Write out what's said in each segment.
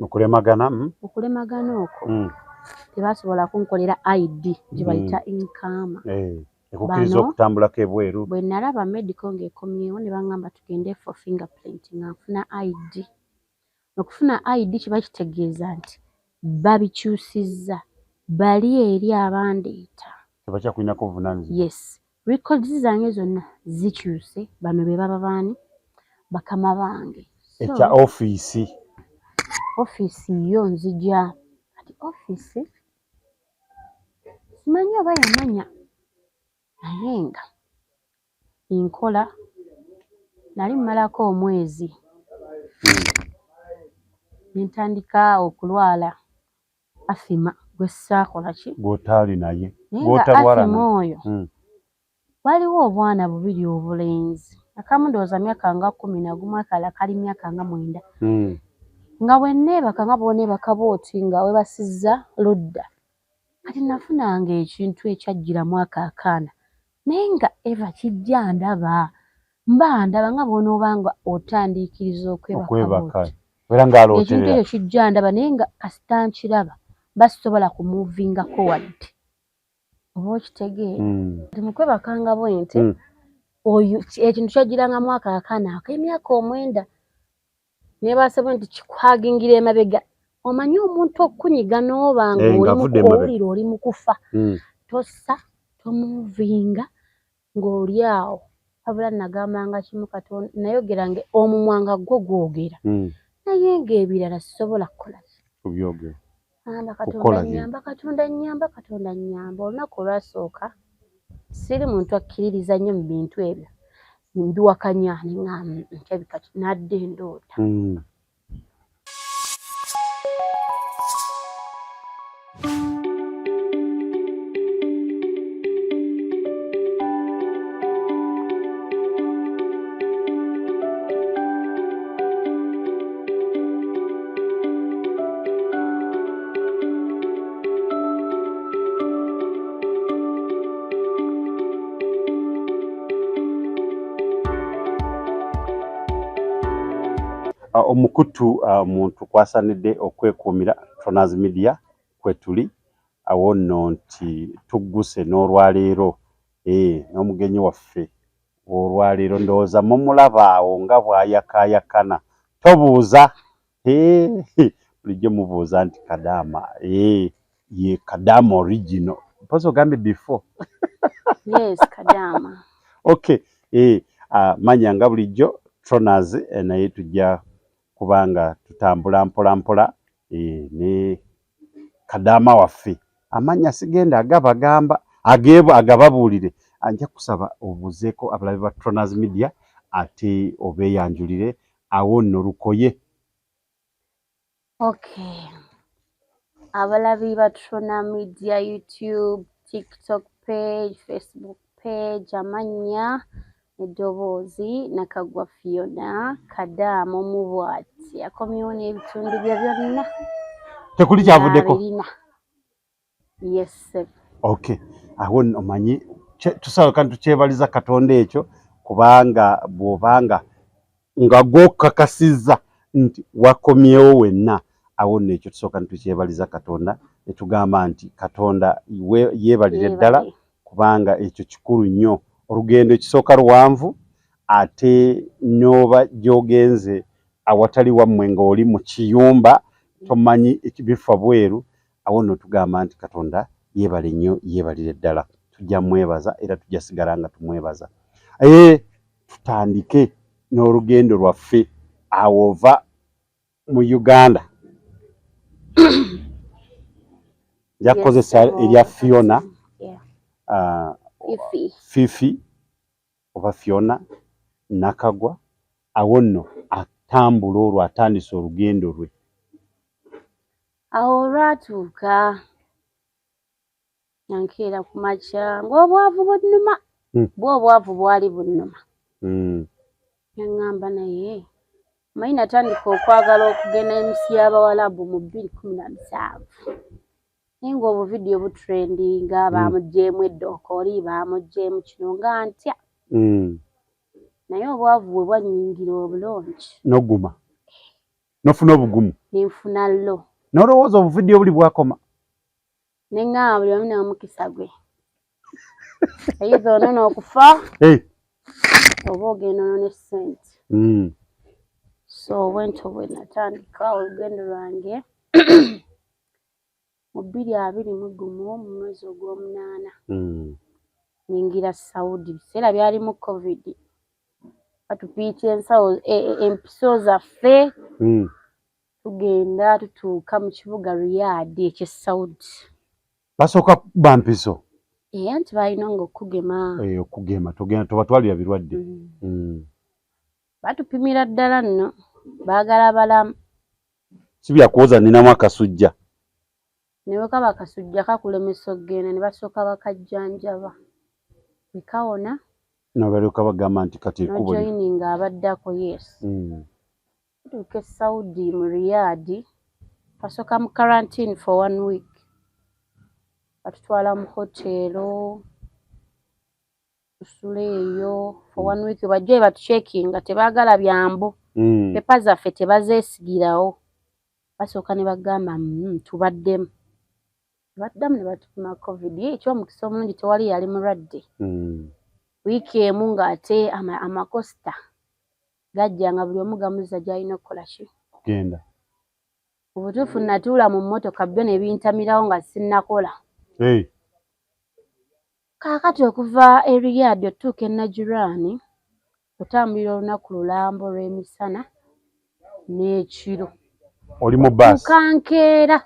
Okulemagana. Okulemagana okwo tebasobola kunkolera ID gye bayita iqama. Ekukkiriza okutambulako ebweru. Bwe nalaba medical ng'ekomyewo ne baŋŋamba tugende for fingerprint nga nfuna ID. Okufuna ID kiba kitegeeza nti babikyusizza, bali eri abandeeta. Tebakyakulinako buvunaanyizibwa. Yes, records zange zonna zikyuse, bano be baba baani? Bakama bange. Ekya ofiisi. Ofiisi yo nzija kati ofiisi simanyi oba yamanya naye nga nkola nali mmalako omwezi ne ntandika okulwala asthma gwe ssaakola ki? Gw'otaali naye. Naye nga asthma oyo waliwo obwana bubiri obulenzi, akamu ndowooza myaka nga 11, akalala kali myaka nga 9. Nga bwe nneebaka nga bw'oneebaka bw'oti nga weebasizza ludda, kati nafunanga ekintu ekyajjiramu ako akaana naye nga Eva kijja ndaba, mba ndaba nga bw'onooba nga otandiikiriza okwebaka bw'oti. Ekintu ekyo kijja ndaba naye nga kasita nkiraba mba sisobola kumuuvingako wadde. Oba okitegeera? Kati mu kwebakanga bwe nti, oyo ekintu kyajjirangamu ako akaana ak'emyaka 9. Neebase bwe nti kikuhagingira emabega. Omanyi omuntu okukunyiga n'oba ng'owulira oli mu kufa. Tossa, tomuuvinga ng'oli awo. Wabula nagambanga kimu Katonda, nayogeranga omumwa nga gwo gwogera. Naye ng'ebirala sisobola kukola ki? Kubyogera. Ngamba Katonda nnyamba, Katonda nnyamba, Katonda nnyamba. Olunaku olwasooka siri muntu akkiririza nnyo mu bintu ebyo. Mbiwakanya ne ŋŋamba nkyabika nadda endoota. Omukutu omuntu kwasanidde okwekuumira Tronas Media kwetuli awo nno nti tugguse n'olwaleero n'omugenyi waffe olwaleero ndowooza mumulaba awo nga bw'ayakaayakana tobuuza bulijjo mubuuza nti Kadaama ye Kadaama original mpozi ogambye before. Yes, Kadaama. Okay, manya nga bulijjo Tronas naye tujja kubanga tutambula mpola mpola ne Kadaama waffe amanya sigenda agabagamba agababuulire. Nja kusaba obuuzeeko abalabi ba Tronas Media ate obeeyanjulire awo nno lukoye. Okay. Abalabi ba Trona Media YouTube, TikTok page, Facebook page, amannya eddoboozi Nakagwa Fiona Kadaama omubwati akomyewo n'ebitundu bye byonna. Tekuli kyavuddeko. Yes. Okay. Awo omanyi tusaba kandi tukyebaliza Katonda ekyo kubanga bw'obanga nga gw'okakasizza nti wakomyewo wenna awo nno ekyo tusooka tukyebaliza Katonda ne tugamba nti Katonda yeebalire ddala kubanga ekyo kikulu nnyo. Olugendo ekisooka luwanvu ate n'oba gy'ogenze awatali wammwe ng'oli mu kiyumba tomanyi bifa bweru, awo nno tugamba nti Katonda yeebale nnyo yeebalire ddala. Tujja mwebaza era tujja sigala nga tumwebaza. Tutandike n'olugendo lwaffe awo ova mu Uganda. Nja kukozesa erya Fiona Fifi oba Fiona Nakagwa awo nno atambula olwo atandise olugendo lwe. Awo olwatuuka nankeera ku makya ng'obwavu bunnuma. Bwo obwavu bwali bunnuma. Yaŋŋamba naye manyi natandika okwagala okugenda ensi y'Abawalabu mu 2017. Naye ng'obuvidiyo butrendinga bamuggyeemu eddookoli bamuggyeemu kino nga ntya. Naye obwavu bwe bwannyingira obulungi. N'oguma. Nofuna obugumu. Nenfuna lo. Nolowooza obuvidiyo buli bwakoma. Neŋŋamba buli omu n'omukisa gwe. Eyiza onona okufa oba ogenda onone ssente. So bwentyo bwe natandika olugendo lwange mu 2021 mu mwezi ogw'omunaana. Nyingira Saudi, biseera byalimu COVID, batupiikya ensawo empiso zaffe. Tugenda tutuuka mu kibuga Riyadh eky'e Saudi. Basooka kukuba mpiso? Ee, anti balina nga okugema. Okugema, togenda tobatwalira birwadde. Batupimira ddala nno, baagala balamu. Si byakuwoza ninamu akasujja. Ne bwe kaba akasujja kakulemesa okugenda, ne basooka bakajjanjaba. Bwe kawona, Nabalyoka bagamba nti kati ekkubo n'ojoyininga abaddako, yes. Tutuuka e Saudi mu Riyadh, twasooka mu quarantine for one week. Batutwala mu hoteero, tusula eyo for one week, bajje batucheckinga, tebaagala byambu. Pepa zaffe tebazeesigirawo. Basooka ne bagamba tubaddemu. Baddamu ne batupima COVID. Ye eky'omukisa omulungi tewali yali mulwadde. Wiiki emu ng'ate amakosita gajja nga buli omu gamuzza gy'alina okukola ki? Kugenda. Mu butuufu natuula mu mmotoka byo ne bintamirawo nga sinnakola. Kaakati okuva e Riyadh otuuka e Najran, otambulira olunaku lulamba olw'emisana n'ekiro. Oli mu bus? Otuuka nkeera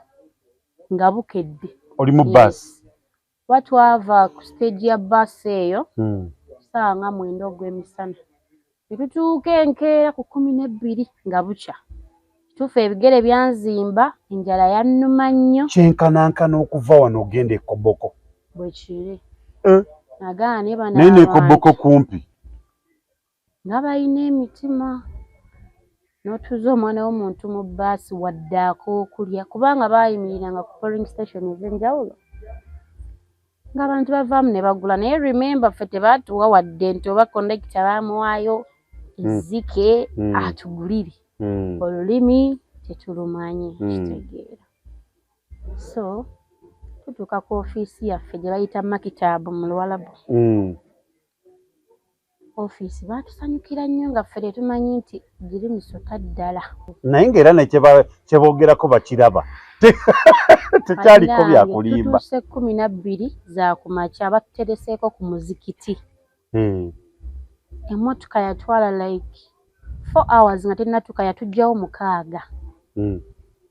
nga bukedde. Oli mu bus? Kuba twava ku stage ya bus eyo ssaawa nga 9 ogw'emisana. Ne tutuuka enkeera ku 12 nga bukya. Kituufu ebigere byanzimba, enjala yannuma nnyo. Kyenkanankana okuva wano ogenda e Koboko. Bwe kiri. Nagaana naye bano Naye ne abantu Koboko kumpi. Nga balina emitima. N'otuuza omwana w'omuntu mu bbaasi wadde ak'okulya, kubanga baayimiriranga ku polling station ez'enjawulo ng'abantu bavaamu ne bagula. Naye remember ffe tebaatuwa wadde nti oba kondakita baamuwaayo ezzike atugulire. Olulimi tetulumanyi, kitegeera. So tutuuka ku ofiisi yaffe gye bayita Makitaabu mu Luwalabu. Ofiisi baatusanyukira nnyo nga ffe tetumanyi nti giri misota ddala. Naye ng'era ne kyeboogerako bakiraba. Tekyaliko byakulimba. Tutuuse 12 za kumakya, batutereseeko ku muzikiti. Emmotoka yatwala like 4 hours nga tennatuuka, yatuggyawo 6.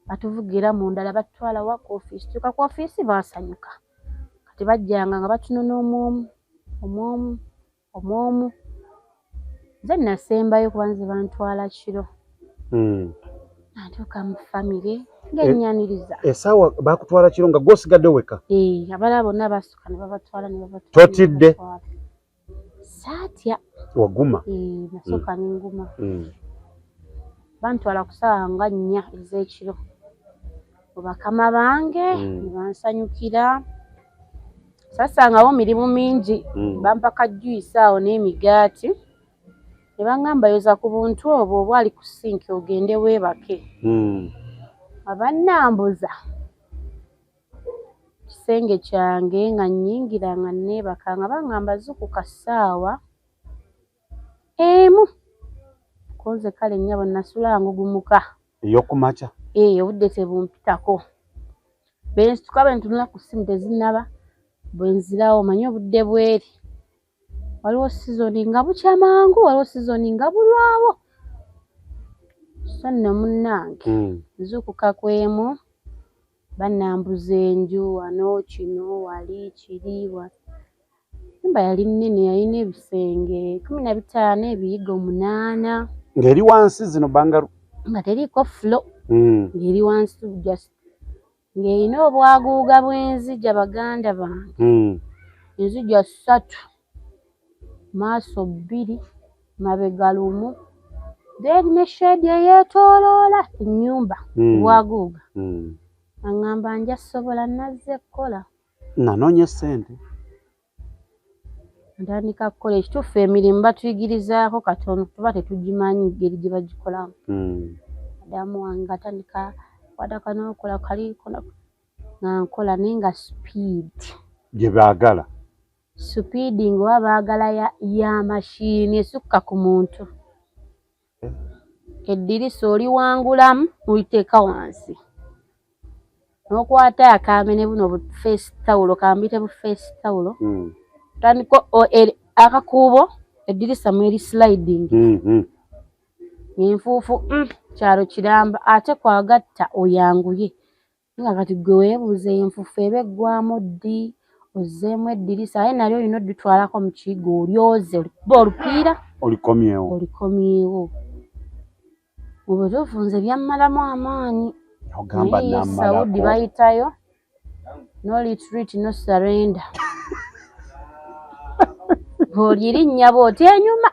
Batuvugira mu ndala batutwala wa ku ofiisi. Tutuuka ku ofiisi baasanyuka. Kati bajjanga nga batunona omu omu, omu omu. Nze nasembayo kuba nze bantwala kiro. Natuuka mu famire ng'ennyaniriza. Essaawa bakutwala kiro nga gw'osigadde wekka? Abalala bonna baasituka ne babatwala ne babatwala. Totidde? Saatya. Waguma? Nasooka ne nguma. Bantwala ku ssaawa nga 4 ez'ekiro. Bakama bange ne bansanyukira. Saasangawo mirimu mingi. Bampa ka juice awo n'emigaati. Ne baŋŋamba yoza ku buntu obwo obwali ku sinki ogende weebake. Nga bannambuza kisenge kyange nga nnyingira nga neebaka, nga baŋŋamba zuukuka ssaawa 1. Ko nze kale nnyabo nasula ngugumuka. Ey'okumakya? Obudde tebumpitako. Bwe nsituka bwe ntunula ku ssimu tezinnaba, bwe nzirawo omanyi obudde bw'eri. Waliwo sizoni nga bukya mangu, waliwo sizoni nga bulwawo. So nno munnange nzuukuka ku 1, bannambuza enju wano kino wali kiri wa. Ennyumba yali nnene, yalina ebisenge 15, ebiyigo 8. Ng'eri wansi zino bangalu? Nga teriiko floor. Ng'eri wansi just. Ng'erina obwaguuga bw'enzigya baganda bange. Enzigya 3, maaso 2, mabega 1. Then ne shedi eyeetooloola ennyumba, obwaguuga. Aŋŋamba nja sobola nazze kukola. Nanoonya ssente. Ntandika kukola. Ekituufu emirimu batuyigirizaako katono, tuba tetugimanyi ngeri gye bagikolamu. Madamu wange atandika kwata kanokola kali nga nkola, naye nga speed gye baagala. Speed nga oba baagala ya mashini esukka ku muntu. Eddirisa oliwangulamu oliteeka wansi, n'okwata akambe ne buno bu face towel, kambiyite bu face towel, otandika akakuubo eddirisa mweri sliding. Enfuufu kyalo kiramba, ate kwagatta oyanguye nga kati gwe weebuuza enfuufu eba eggwamu ddi, ozzeemu eddirisa, aye nalyo olina odditwalako mu kiyigo olyoze, olikuba olupiira. Olikomyewo. Olikomyewo. Mu butuufu nze byammalamu amaanyi. Ogamba naye ye Saudi nammalako. Bayitayo no retreat, no surrender. Bw'olirinnya bw'oti enyuma,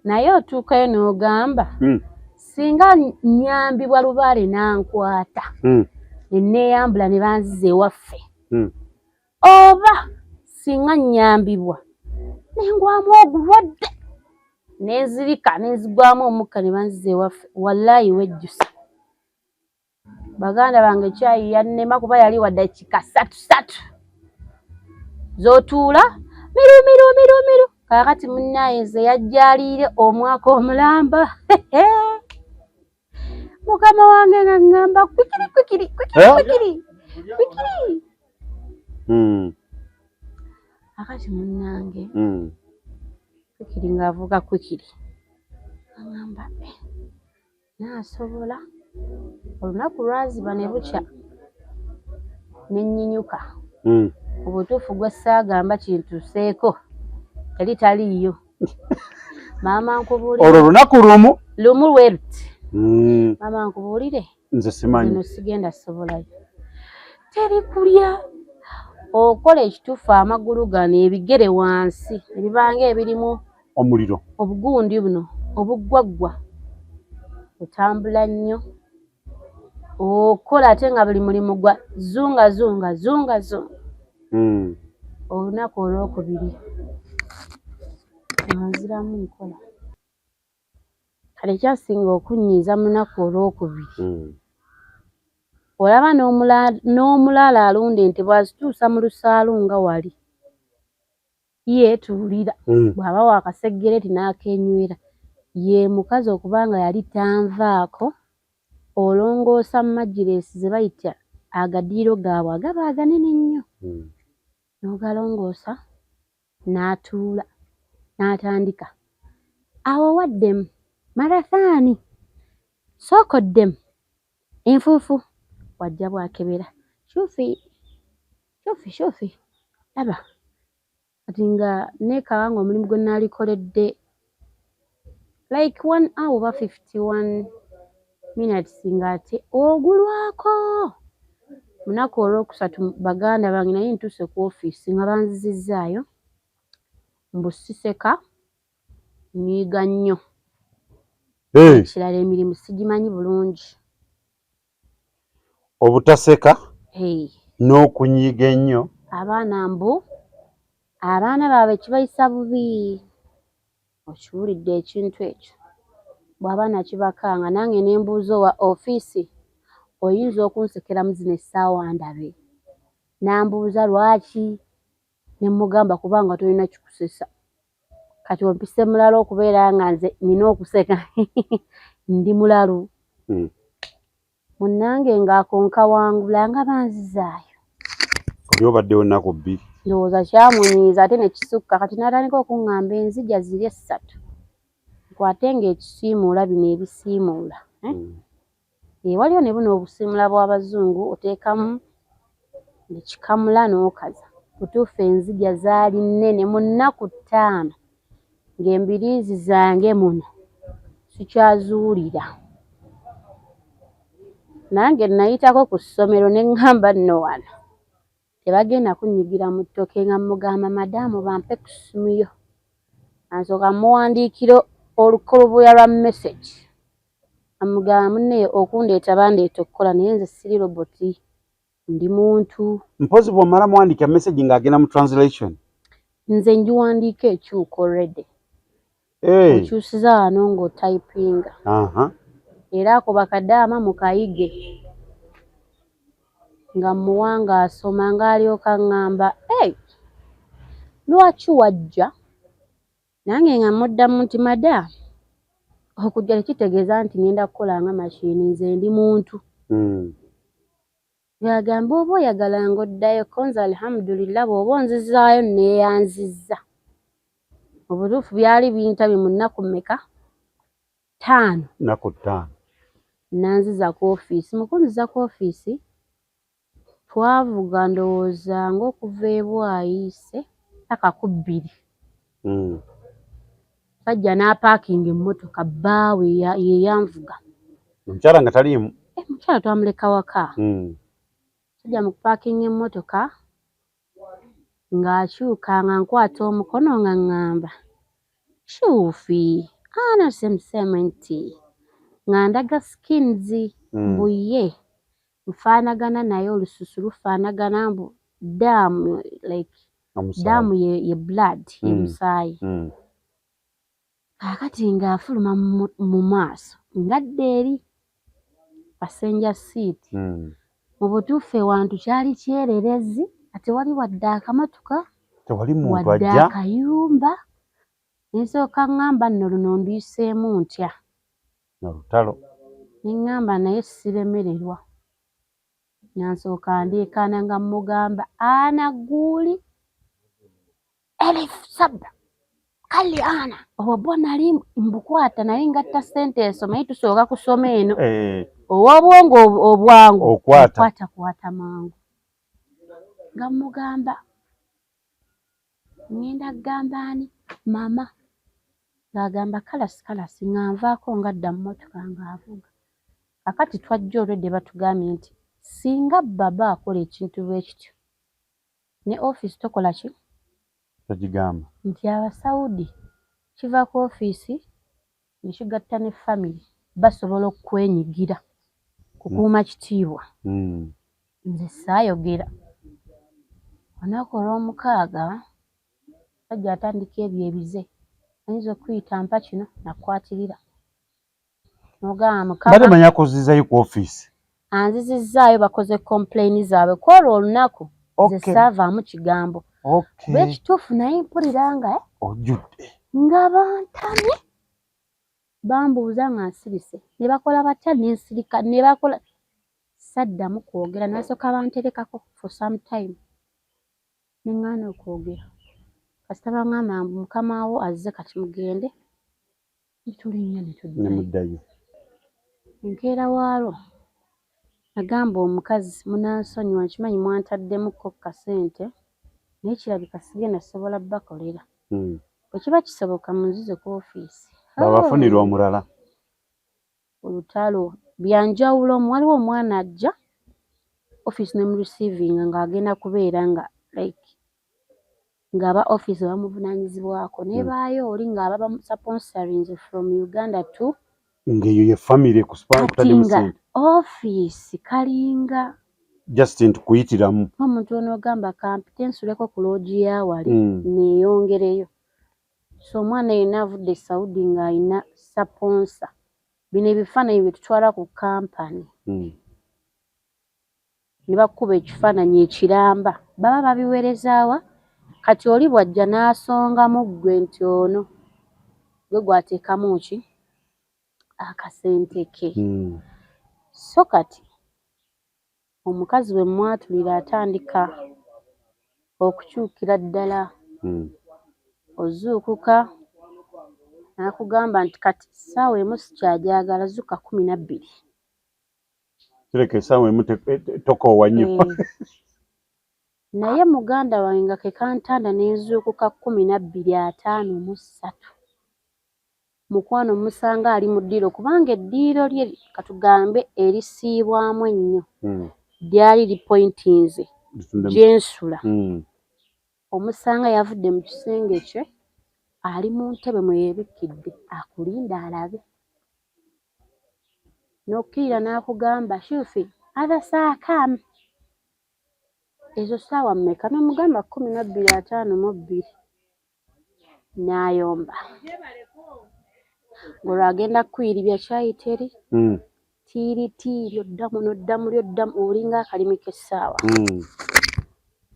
naye otuukayo n'ogamba, singa nyambibwa lubaale nankwata ne neeyambula ne banziza ewaffe, oba singa nyambibwa nengwamu ogulwadde nenzirika nenzigwamu omukka ne banziza ewaffe, wallayi wejjusa. Baganda bange, kyayi yannema kuba yali wa dakiika ssatu ssatu z'otuula miru miru miru miru. Kaakati munnaaye nze yajjaliire omwaka omulamba, mukama wange nga ŋŋamba kwikiri kwikiri kwikiri. Eh? Kwikiri kwikiri. Akati munnange, kwikiri ng'avuga kwikiri, aŋŋamba, "Eh, naasobola." Olunaku lwaziba ne bukya ne nnyinyuka. Obutuufu gwe saagamba kintuuseeko yali taliiyo, maama nkubuulire. Olwo lunaku lumu? Lumu lwe luti. Maama nkubuulire. Nze simanyi. Zino sigenda sobolayo, teri kulya, okola ekituufu, amagulu gano ebigere wansi ebibanga ebirimu omuliro, obugundi buno obuggwaggwa, otambula nnyo, okola, ate nga buli mulimu gwa zunga zunga zunga zunga. Olunaku olwokubiri nga nziramu nkola. Kale ekyasinga okunnyiiza mu lunaku olwokubiri, olaba n'omulaalo alunda ente bw'azituusa mu lusaalu nga wali yeetuulira, bw'aba wakasegereti n'akenywera, ye mukazi okubanga yali tanvaako. Olongoosa majiresi ze bayita agadiiro gaabwe agaba aganene ennyo, n'ogalongoosa, n'atuula n'atandika awo waddemu marathaani, sooka oddemu enfuufu, wajja bwakebera shufi shufi shufi, laba kati nga neekaba nga omulimu gwe naalikoledde like one hour oba 51 minutes ng'ate ogulwako. Lunaku olwokusatu, baganda bange, naye ntuuse ku ofiisi nga banzizizzaayo mbu siseka, nyiiga nnyo. Ekirala, emirimu sigimanyi bulungi. Obutaseka Hey. n'okunyiiga ennyo. Abaana mbu abaana baabwe kibayisa bubi. Okiwulidde ekintu ekyo? Bw'abaana kibakanga, nange ne mbuuza owa ofiisi, oyinza okunsekeramu zino essaawa ndabe? N'ambuuza lwaki, ne mugamba kubanga tolina kikusesa. Kati ompise mulala okubeera nga nze nina okuseka, ndi mulalu. Munnange ng'akonkawangula nga banzizaayo. Oli obaddewo nnaku 2. Ndowooza kyamunyiiza ate ne kisukka. Kati n'atandika okuŋŋamba enzigya ziri essatu nkwate ng'ekisiimuula bino ebisiimuula, eh? Waliyo ne buno obusiimula bw'abazungu, oteekamu ne kikamula n'okaza. Butuufu enzigya zaali nnene. Mu nnaku 5 ng'embiriizi zange muno sikyazuwulira. Nange nayitako ku ssomero ne ŋŋamba nno wano tebagenda kunnyigira mu ttoke, nga mmugamba, "Madaamu, bampe ku ssimu yo." Ansooka mmuwandiikira olukoloboya lwa message, amugamba, "Munne, okundeeta bandeeta okukola, naye nze siri roboti, ndi muntu." Mpozi bw'omala muwandiika message ng'agenda mu translation? Nze ngiwandiika ekyuka already. Okyusiza wano ng'otypinga. Era ako bakadaama mukayige. Nga muwanga asoma ng'alyoka ŋŋamba, "Ei, lwaki wajja?" Nange nga muddamu nti, "Madam, okujja tekitegeeza nti ngenda kukola nga machine, nze ndi muntu." Ng'agamba, "Oba oyagala ng'oddayo." Ko nze alhamdulillah, bw'oba onzizaayo neeyanzizza. Mu butuufu byali bintabye mu nnaku mmeka? 5. Nnaku 5. Nanziza ku ofiisi. Mu kunziza ku ofiisi twavuga ndowooza ng'okuva e Bwayiise paka ku 2. Sajja n'apaakinga emmotoka, bbaawe ye yanvuga. Omukyala nga taliimu? Eh, mukyala twamuleka waka. Sajja mu kupaakinga emmotoka ng'akyuka nga nkwata omukono nga ŋŋamba, "Shuufi ana semsementi," nga ndaga skins. Mbu ye nfaanagana naye, olususu lufaanagana, mbu daamu, like daamu ye blood, ye musaayi. Kaakati ng'afuluma mu maaso ngadda eri passenger seat. Mu butuufu ewantu kyali kyererezi, ate wali wadde akamotoka, tewali muntu wadde ajja akayumba. Nsooka ŋŋamba nno luno nduyiseemu ntya? Olutalo. Ne ŋŋamba naye siremererwa. Nga nsooka ndeekaana nga mmugamba, "Ana guuli 7000 kali ana." Obwo bwo nali mbukwata naye ngatta ssente ensoma, naye tusooka kusoma eno. Ow'obwongo obwangu okwata. Okwatakwata mangu. Nga mmugamba, "Ŋŋenda kugamba ani mama?" Ng'agamba, "Kalasi kalasi." Nga nvaako ngadda mu mmotoka ng'avuga. Kakati twajja olwedde batugambye nti singa baba akola ekintu bwe kityo ne ofiisi tokola ki? Togigamba. Nti Abasawudi kiva ku ofiisi ne kigatta ne family, basobola okwenyigira kukuuma kitiibwa. Nze saayogera. Olunaku olwomukaaga sajja atandika ebyo ebize, ayinza okuyita, "Mpa kino," nakwatirira n'ogamba Mukama. Mbadde manyi akuzizayo ku ofiisi. Anzizizzaayo, bakoze complain zaabwe ku olwo olunaku. Nze saavaamu kigambo. Bwe kituufu naye mpulira nga ojjudde. Nga bantamye, bambuuza nga nsirise, ne bakola batya nensirika, ne bakola saddamu kwogera, ne basooka banterekako for some time, ne ŋŋaana okwogera. Kasita baŋŋamba mbu mukama wo azze, kati mugende, ne tulinnya ne ne tuddayo. Muddayo. Enkeera waalwo nagamba omukazi, "Munansonyiwa, nkimanyi mwantaddemukko kasente, naye kirabika sigenda sobola bakolera. Bwe kiba kisoboka munzize ku ofiisi." Babafunire omulala. Olutalo byanjawulo. Waliwo omwana ajja ofiisi ne mureceivinga ng'agenda kubeera nga like ng'aba ofiisi bamuvunaanyizibwako, nebaayo oli ng'aba bamusponsorinze from Uganda to ng'eyo ye family kati kutaddemu nga sente. Ofiisi kalinga just nti kuyitiramu. Omuntu onoogamba kampite nsuleko ku lodge ya wali neeyongereyo. So omwana yenna avudde e Saudi ng'alina sponsor, bino ebifaananyi bye tutwala ku kampani ne bakuba ekifaananyi ekiramba, baba babiweerezaawa. Kati oli bw'ajja n'asongamu ggwe nti ono gwe gwateekamu ki akasente ke. So kati omukazi bwe mwatulira atandika okukyukira ddala. Ozuukuka n'akugamba nti kati ssaawa 1 sikyagyagala, zuuka 12. Kireka essaawa 1 tokoowa nnyo. Eh. Naye muganda wange nga ke kantanda ne nzuukuka 12:53. Mukwano musanga ali mu ddiiro, kubanga eddiiro lye katugambe erisiibwamu ennyo lyali lipointinze gye nsula. Omusanga yavudde mu kisenge kye, ali mu ntebe mwe yeebikkidde akulinda alabe. N'okkirira n'akugamba, "Shufi, hadha saa kam?" Ezo ssaawa mmeka? N'omugamba 12:52. N'ayomba. Ng'olwo agenda kukuyiribya kyayita eri. Tiiritiiri oddamu n'oddamu ly'oddamu olinga akalimi k'essaawa.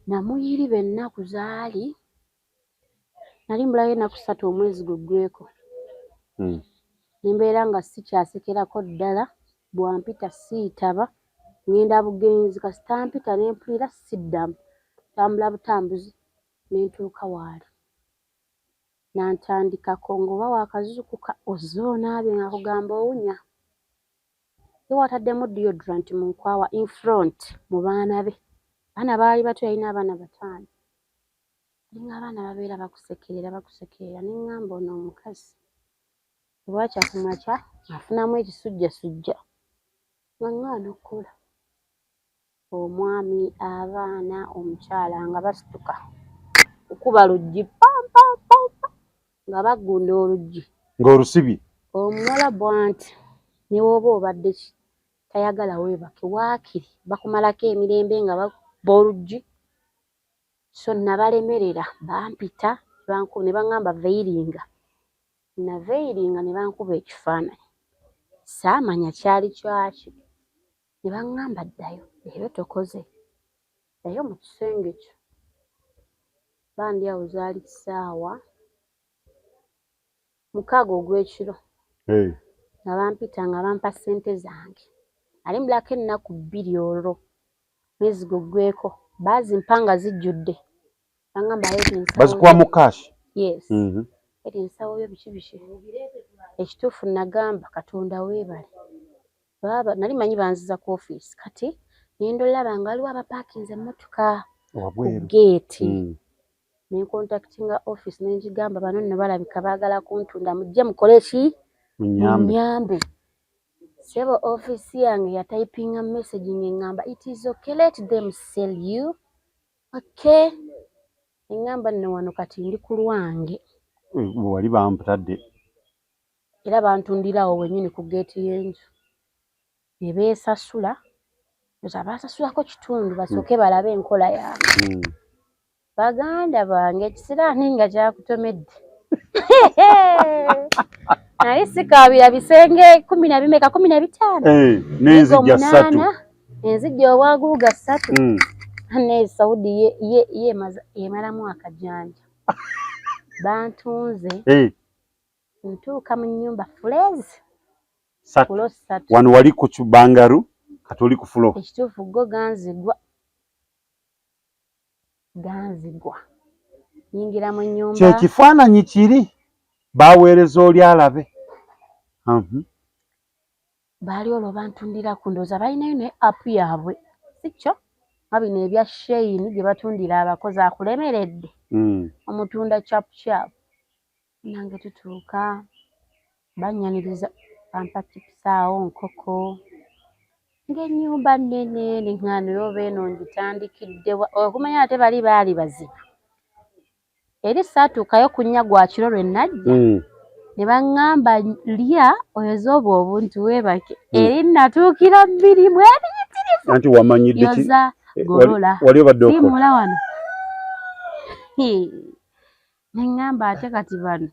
Namuyiriba ennaku zaali nali mbulayo ennaku 3 omwezi guggweko. Ne mbeera nga sikyasekerako ddala, bwampita siitaba, ngenda bugenzi kasita mpita ne mpulira siddamu. Ntambula butambuzi ne ntuuka waali. N'antandikako ng'oba waakazuukuka ozze onaabye ng'akugamba owunya. Ye wataddemu deodorant mu nkwawa in front mu baana be. Abaana baali bato, yalina abaana 5. Nga abaana babeera bakusekerera bakusekerera ne ŋŋamba ono omukazi bwakya ku makya afunamu ekisujjasujja nga ŋŋaana okukola. Omwami, abaana, omukyala nga basituka kukuba luggi pampampampa nga baggunda oluggi. Ng'olusibye. Omuwala bw'anti ne bw'oba obadde ki tayagala weebake waakiri bakumalako emirembe nga bakuba oluggi. So nabalemerera bampita ne baŋŋamba veiringa. Naveiringa ne bankuba ekifaananyi. Saamanya kyali kyaki. Ne baŋŋamba ddayo leero tokoze. Ddayo mu kisenge kyo. Bandi awo zaali ssaawa 6 ogw'ekiro. Nga bampita nga bampa ssente zange. Nali mbulako ennaku 2 olwo mwezi guggweko. Baazimpa nga zijjudde. Baŋŋamba leeta ensawo. Bazikuwa mu cash? Yes. Leeta ensawo yo biki biki. Ekituufu nagamba Katonda weebale. Baaba nali manyi banziza ku ofiisi kati ne ndolaba nga waliwo abapaakinze emmotoka ku geeti. Ne nkontakitinga ofiisi ne ngigamba bano nno balabika baagala kuntunda mujje mukole ki? Munnyambe. Ssebo ofiisi yange yatayipinga message ng'eŋŋamba it is okay let them sell you. Okay. Eŋŋamba nno wano kati ndi ku lwange. Wali bamputadde. Era bantundirawo wennyini ku geeti y'enju. Ne beesasula. Ndowooza baasasulako kitundu basooke balabe enkola yange. Baganda bange ekisiraani nga kyakutomedde. Nali sikaabira bisenge 10 na bimeka 15. N'enzijja 3. Enzijja obwaguuga 3. Ne Saudi ye emalamu akajanja. Bantunze. Ntuuka mu nnyumba fuleezi. Fulo 3. Wano wali ku kibangalu kati oli ku fulo. Ekituufu go ganzigwa. Ganzigwa. Nyingira mu nnyumba. Kye kifaananyi kiri baweereza oli alabe. Baali olwo bantundira ku ndowooza balinayo ne app yaabwe. Si kyo? Nga bino ebya Shein gye batundira abakozi akulemeredde. Omutunda chapu chapu. Nange tutuuka bannyaniriza bampa chips awo nkoko. Ng'ennyumba nnene ne ŋŋaano oba eno ngitandikidde wa okumanya ate bali baali bazibu. Eri saatuukayo ku nnya gwa kiro lwe najja. Ne baŋŋamba lya oyoze obwo obuntu weebake. Eri natuukira 2 mu ebiyitirivu. Anti wamanyidde ki? Yoza golola. Wali obadde okola. Siimula wano. Ne ŋŋamba ate kati bano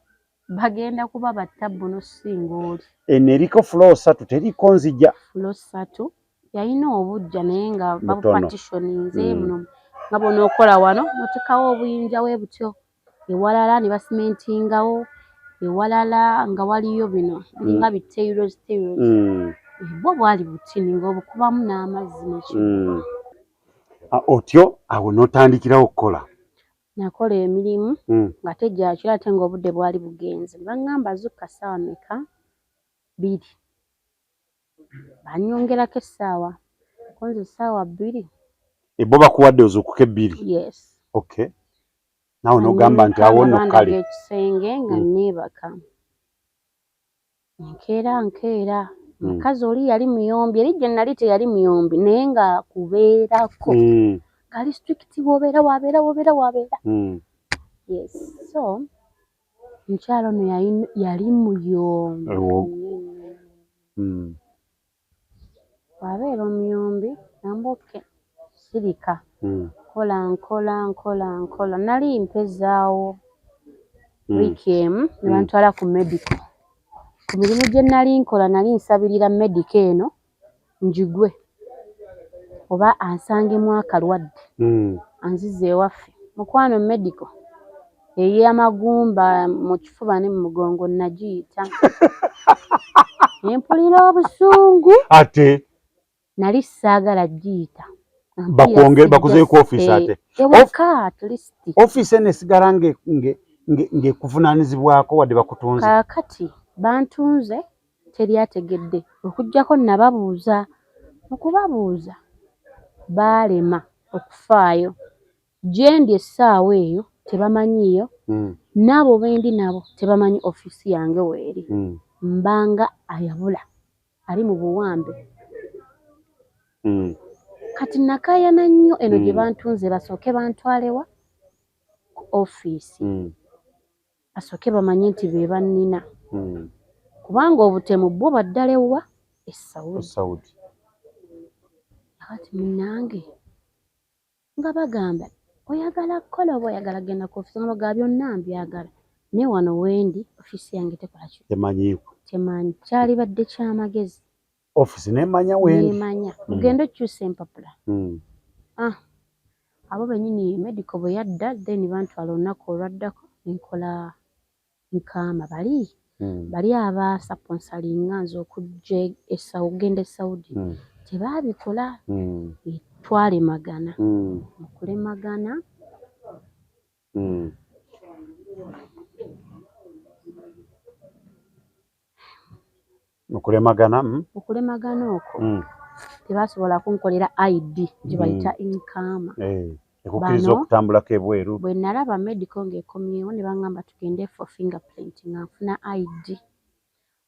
bagenda kuba battabbu n'osinga oli. Eno eriko fulo 3 teriko nzija. Fulo 3 yalina obujja naye nga babupartitioninze muno nga bw'onookola wano n'oteekawo obuyinja bwe butyo. Ewalala ne basimentingawo, ewalala nga waliyo bino biringa bi tiles tiles. Bwo bwali butini ng'obukubamu n'amazzi n'ekintu. Otyo awo n'otandikirawo okukola. Nakola emirimu nga tegyakira ate ng'obudde bwali bugenze. Ne baŋŋamba zuukuka ssaawa mmeka? 2. Bannyongerako essaawa. Ko nze ssaawa 2. Bo bakuwadde ozuukuke 2? Yes. Okay. Naawe n'ogamba nti awo nno kale. Ekisenge nga neebaka. Nkeera nkeera. Omukazi oli yali muyombi, eri gye nali teyali muyombi naye ng'akubeerako. Ng'ali strict w'obeera w'abeera w'obeera w'abeera. Yes. So omukyala ono yali muyombi. Bw'abeera omuyombi namba okay sirika. Nkola nkola nkola nkola nali mpezaawo wiiki emu ne bantwala ku medical. Ku mirimu gye nali nkola nali nsabirira medical eno Njigwe oba ansangemu akalwadde anzize ewaffe. Mukwano, medical ey'amagumba mu kifuba ne mu mugongo nagiyita, nempulira obusungu. Ate Nali saagala giyita. Bakwonge bakuzeyo ku ofiisi ate? Ewaka at least. Ofiisi eno esigala ng'ekuvunaanyizibwako wadde bakutunze? Kaakati bantunze, teryategedde okuggyako nababuuza. Mu kubabuuza baalema okufaayo gye ndi essaawa eyo, tebamanyiiyo. N'abo bendi nabo tebamanyi ofiisi yange weeri. Mbanga ayabula ali mu buwambe. Kati nakaayana nnyo eno gye bantunze, basooke bantwalewa ku ofiisi, basooke bamanye nti be bannina, kubanga obutemu bwo baddala ewa e Saudi. Saudi. Kati munnange nga bagamba, oyagala kukola oba oyagala genda ku ofiisi? Nga bagamba, byonna mbyagala, naye wano wendi ofiisi yange tekola ki? Temanyiiko. Temanyi. Kyalibadde kyamagezi ofiisi nemanya wendi. Nemanya mugende okyusa empapula. Ah, abo bennyini medical bwe yadda, then bantwala olunaku olwaddako nenkola nkaama bali bali abasponsoringa nze okujja okugenda e Saudi tebaabikola. Twalemagana. Mu kulemagana Okulemagana. Okulemagana okwo tebasobola kunkolera ID gye bayita inkaama. Eh, ekukkiriza Bano- okutambulako ebweru. Bwe nalaba medical ng'ekomyewo, ne baŋŋamba tugende for fingerprint nga nfuna ID.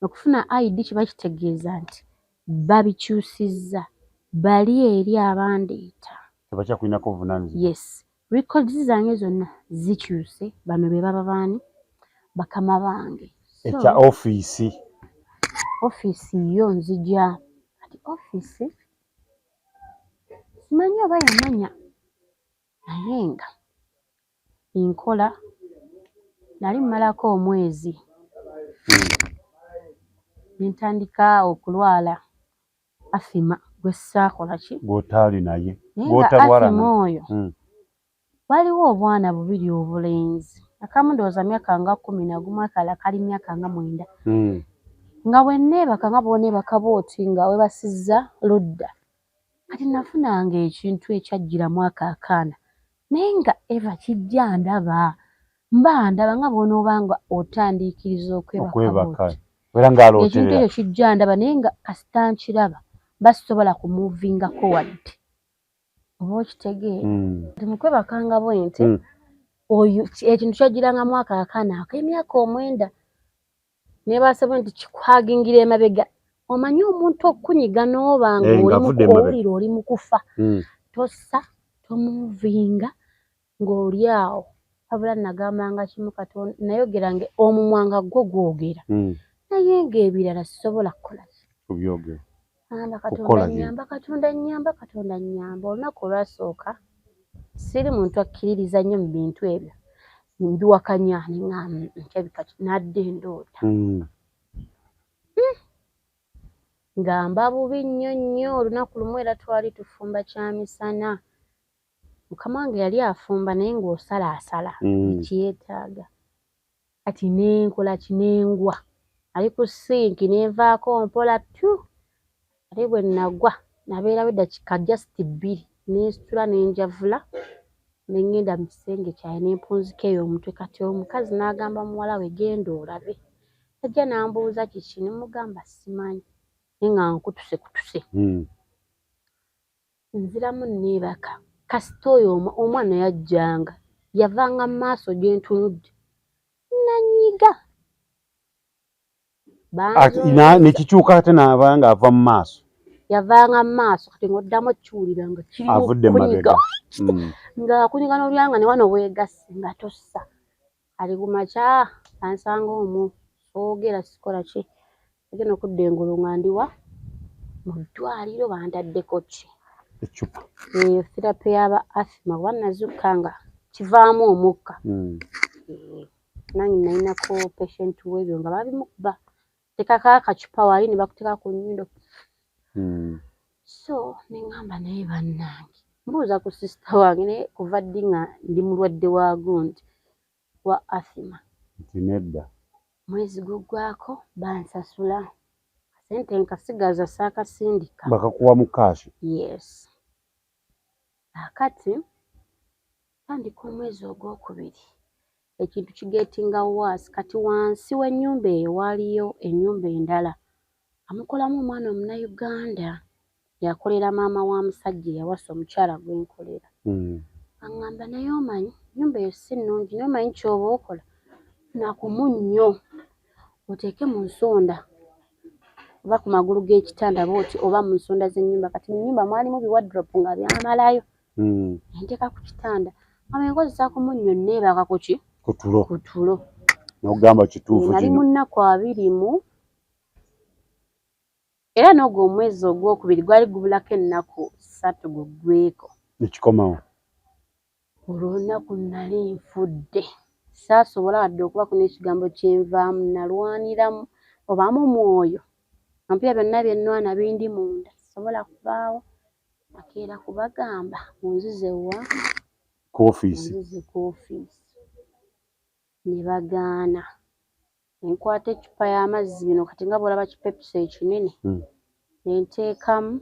Okufuna ID kiba kitegeeza nti babikyusizza, bali eri abandeeta Tebakyakulinako buvunaanyizibwa. Yes, records zange zonna zikyuse, bano be baba baani, bakama bange. So, Ekya ofiisi? Ofiisi yo nzija kati ofiisi simanyi oba yamanya, naye nga nkola nali mmalako omwezi ne ntandika okulwala asthma gwe saakola ki? Gw'otaali naye. Naye nga Gw'otalwala asthma naye. oyo, waliwo obwana bubiri obulenzi, akamu ndowooza myaka nga 11, akalala kali myaka nga 9. Nga bwe neebaka, nga bw'oneebaka bw'oti nga weebasizza ludda, kati nafunanga ekintu ekyajjiramu ako akaana, naye nga eva kijja ndaba, mba ndaba nga bw'onooba nga otandiikiriza okwebaka Okwebaka bw'oti. Era Ekintu ng'alooterera. ekyo kijja ndaba, naye nga kasita nkiraba mba sisobola kumuuvingako wadde, oba okitegeera? Kati mu kwebakanga bwe nti, oyo ekintu kyajjirangamu ako akaana ak'emyaka 9, nebaase bwe nti kikuhagingira emabega. Omanyi omuntu okunyiga n'oba nga Eh, oli mu ng'avudde emabega. owulira oli mu kufa, tossa, tomuuvinga, ng'oli awo. Wabula nagambanga kimu, Katonda, nayogeranga omumwa nga gwo gwogera, naye ng'ebirala sisobola kukola ki? Kubyogera. Amba Kukola Katonda ki? nnyamba, Katonda nnyamba, Katonda nnyamba. Olunaku olwasooka, siri muntu akkiririza nnyo mu bintu ebyo, mbiwakanya, neŋŋamba nkyabika nadde endoota nga mba bubi nnyo nnyo. Olunaku lumu era twali tufumba kyamisana, mukama wange yali afumba, naye ng'osalaasala ekyetaaga. Kati nenkola ki? Nengwa ali ku sinki, nenvaako mpola pyu. Ate bwe nagwa nabeerawo eddakiika just 2, nensitula nenjavula, nengenda mu kisenge kyange, nempunzika eyo omutwe. Kati omukazi n'agamba muwala we, genda olabe. Ajja n'ambuuza kiki, ne mugamba simanyi, naye nga nkutuse kutuse. Nziramu neebaka. Kasita oyo omwana yajjanga, yavanga mu maaso gye ntunudde, nanyiga. Nekikyuka ate naaba nga ava mu maaso. Yavanga mu maaso, kati ng'oddamu okiwulira nga kirimu Avudde kunyiga. mabega. Ng'akunyiga n'olyanga ne wano weegasse nga tossa. Kati ku makya ansanga omwo, soogera, sikola ki, agenda okudda engulu nga ndiwa mu ddwaliro, bantaddeko ki? Eccupa. Eyo therapy y'aba asthma, kuba nazukka nga kivaamu omukka. Eh, nange nalinako patient w'ebyo nga babimukuba, tekako akacupa wali ne bakuteeka ku nnyindo. So neŋŋamba, naye bannange, mbuuza ku sister wange, naye kuva ddi nga ndi mulwadde wa gundi wa asthma? Nti nedda. Mwezi guggwako, bansasula sente, nkasigaza, saakasindika. Bakakuwa mu cash? Yes. Akati tandika omwezi ogwokubiri, ekintu kigettinga worse. Kati wansi w'ennyumba eyo waaliyo ennyumba endala, amukolamu omwana Omunnayuganda, yakolera maama wa musajja eyawasa omukyala gwenkolera. Aŋŋamba, naye omanyi ennyumba eyo si nnungi, naye omanyi ky'oba okola, nakumu nnyo oteeke mu nsonda oba ku magulu g'ekitanda bw'oti, oba mu nsonda z'ennyumba. Kati mu nnyumba mwalimu biwardrobe nga byamalayo. Nteeka ku kitanda nga bwe nkozesa ku munnyo, neebaka ku ki? Ku tulo. Ku tulo. N'ogamba kituufu. Nali kino. Mu nnaku 20, era n'ogwo omwezi ogwokubiri gwali gubulako ennaku 3 guggweko. Nekikomawo. Olw'olunaku nali nfudde, saasobola wadde okubako n'ekigambo kyenvaamu. Nalwaniramu obamu mwoyo ampya, byonna bye nnwana bindi munda, sisobola kubaawo. Akeera kubagamba munzize wa? Ku ofiisi. Munzize ku ofiisi, ne bagaana. Enkwata eccupa y'amazzi bino kati nga bw'olaba kipepsi ekinene, nenteekamu,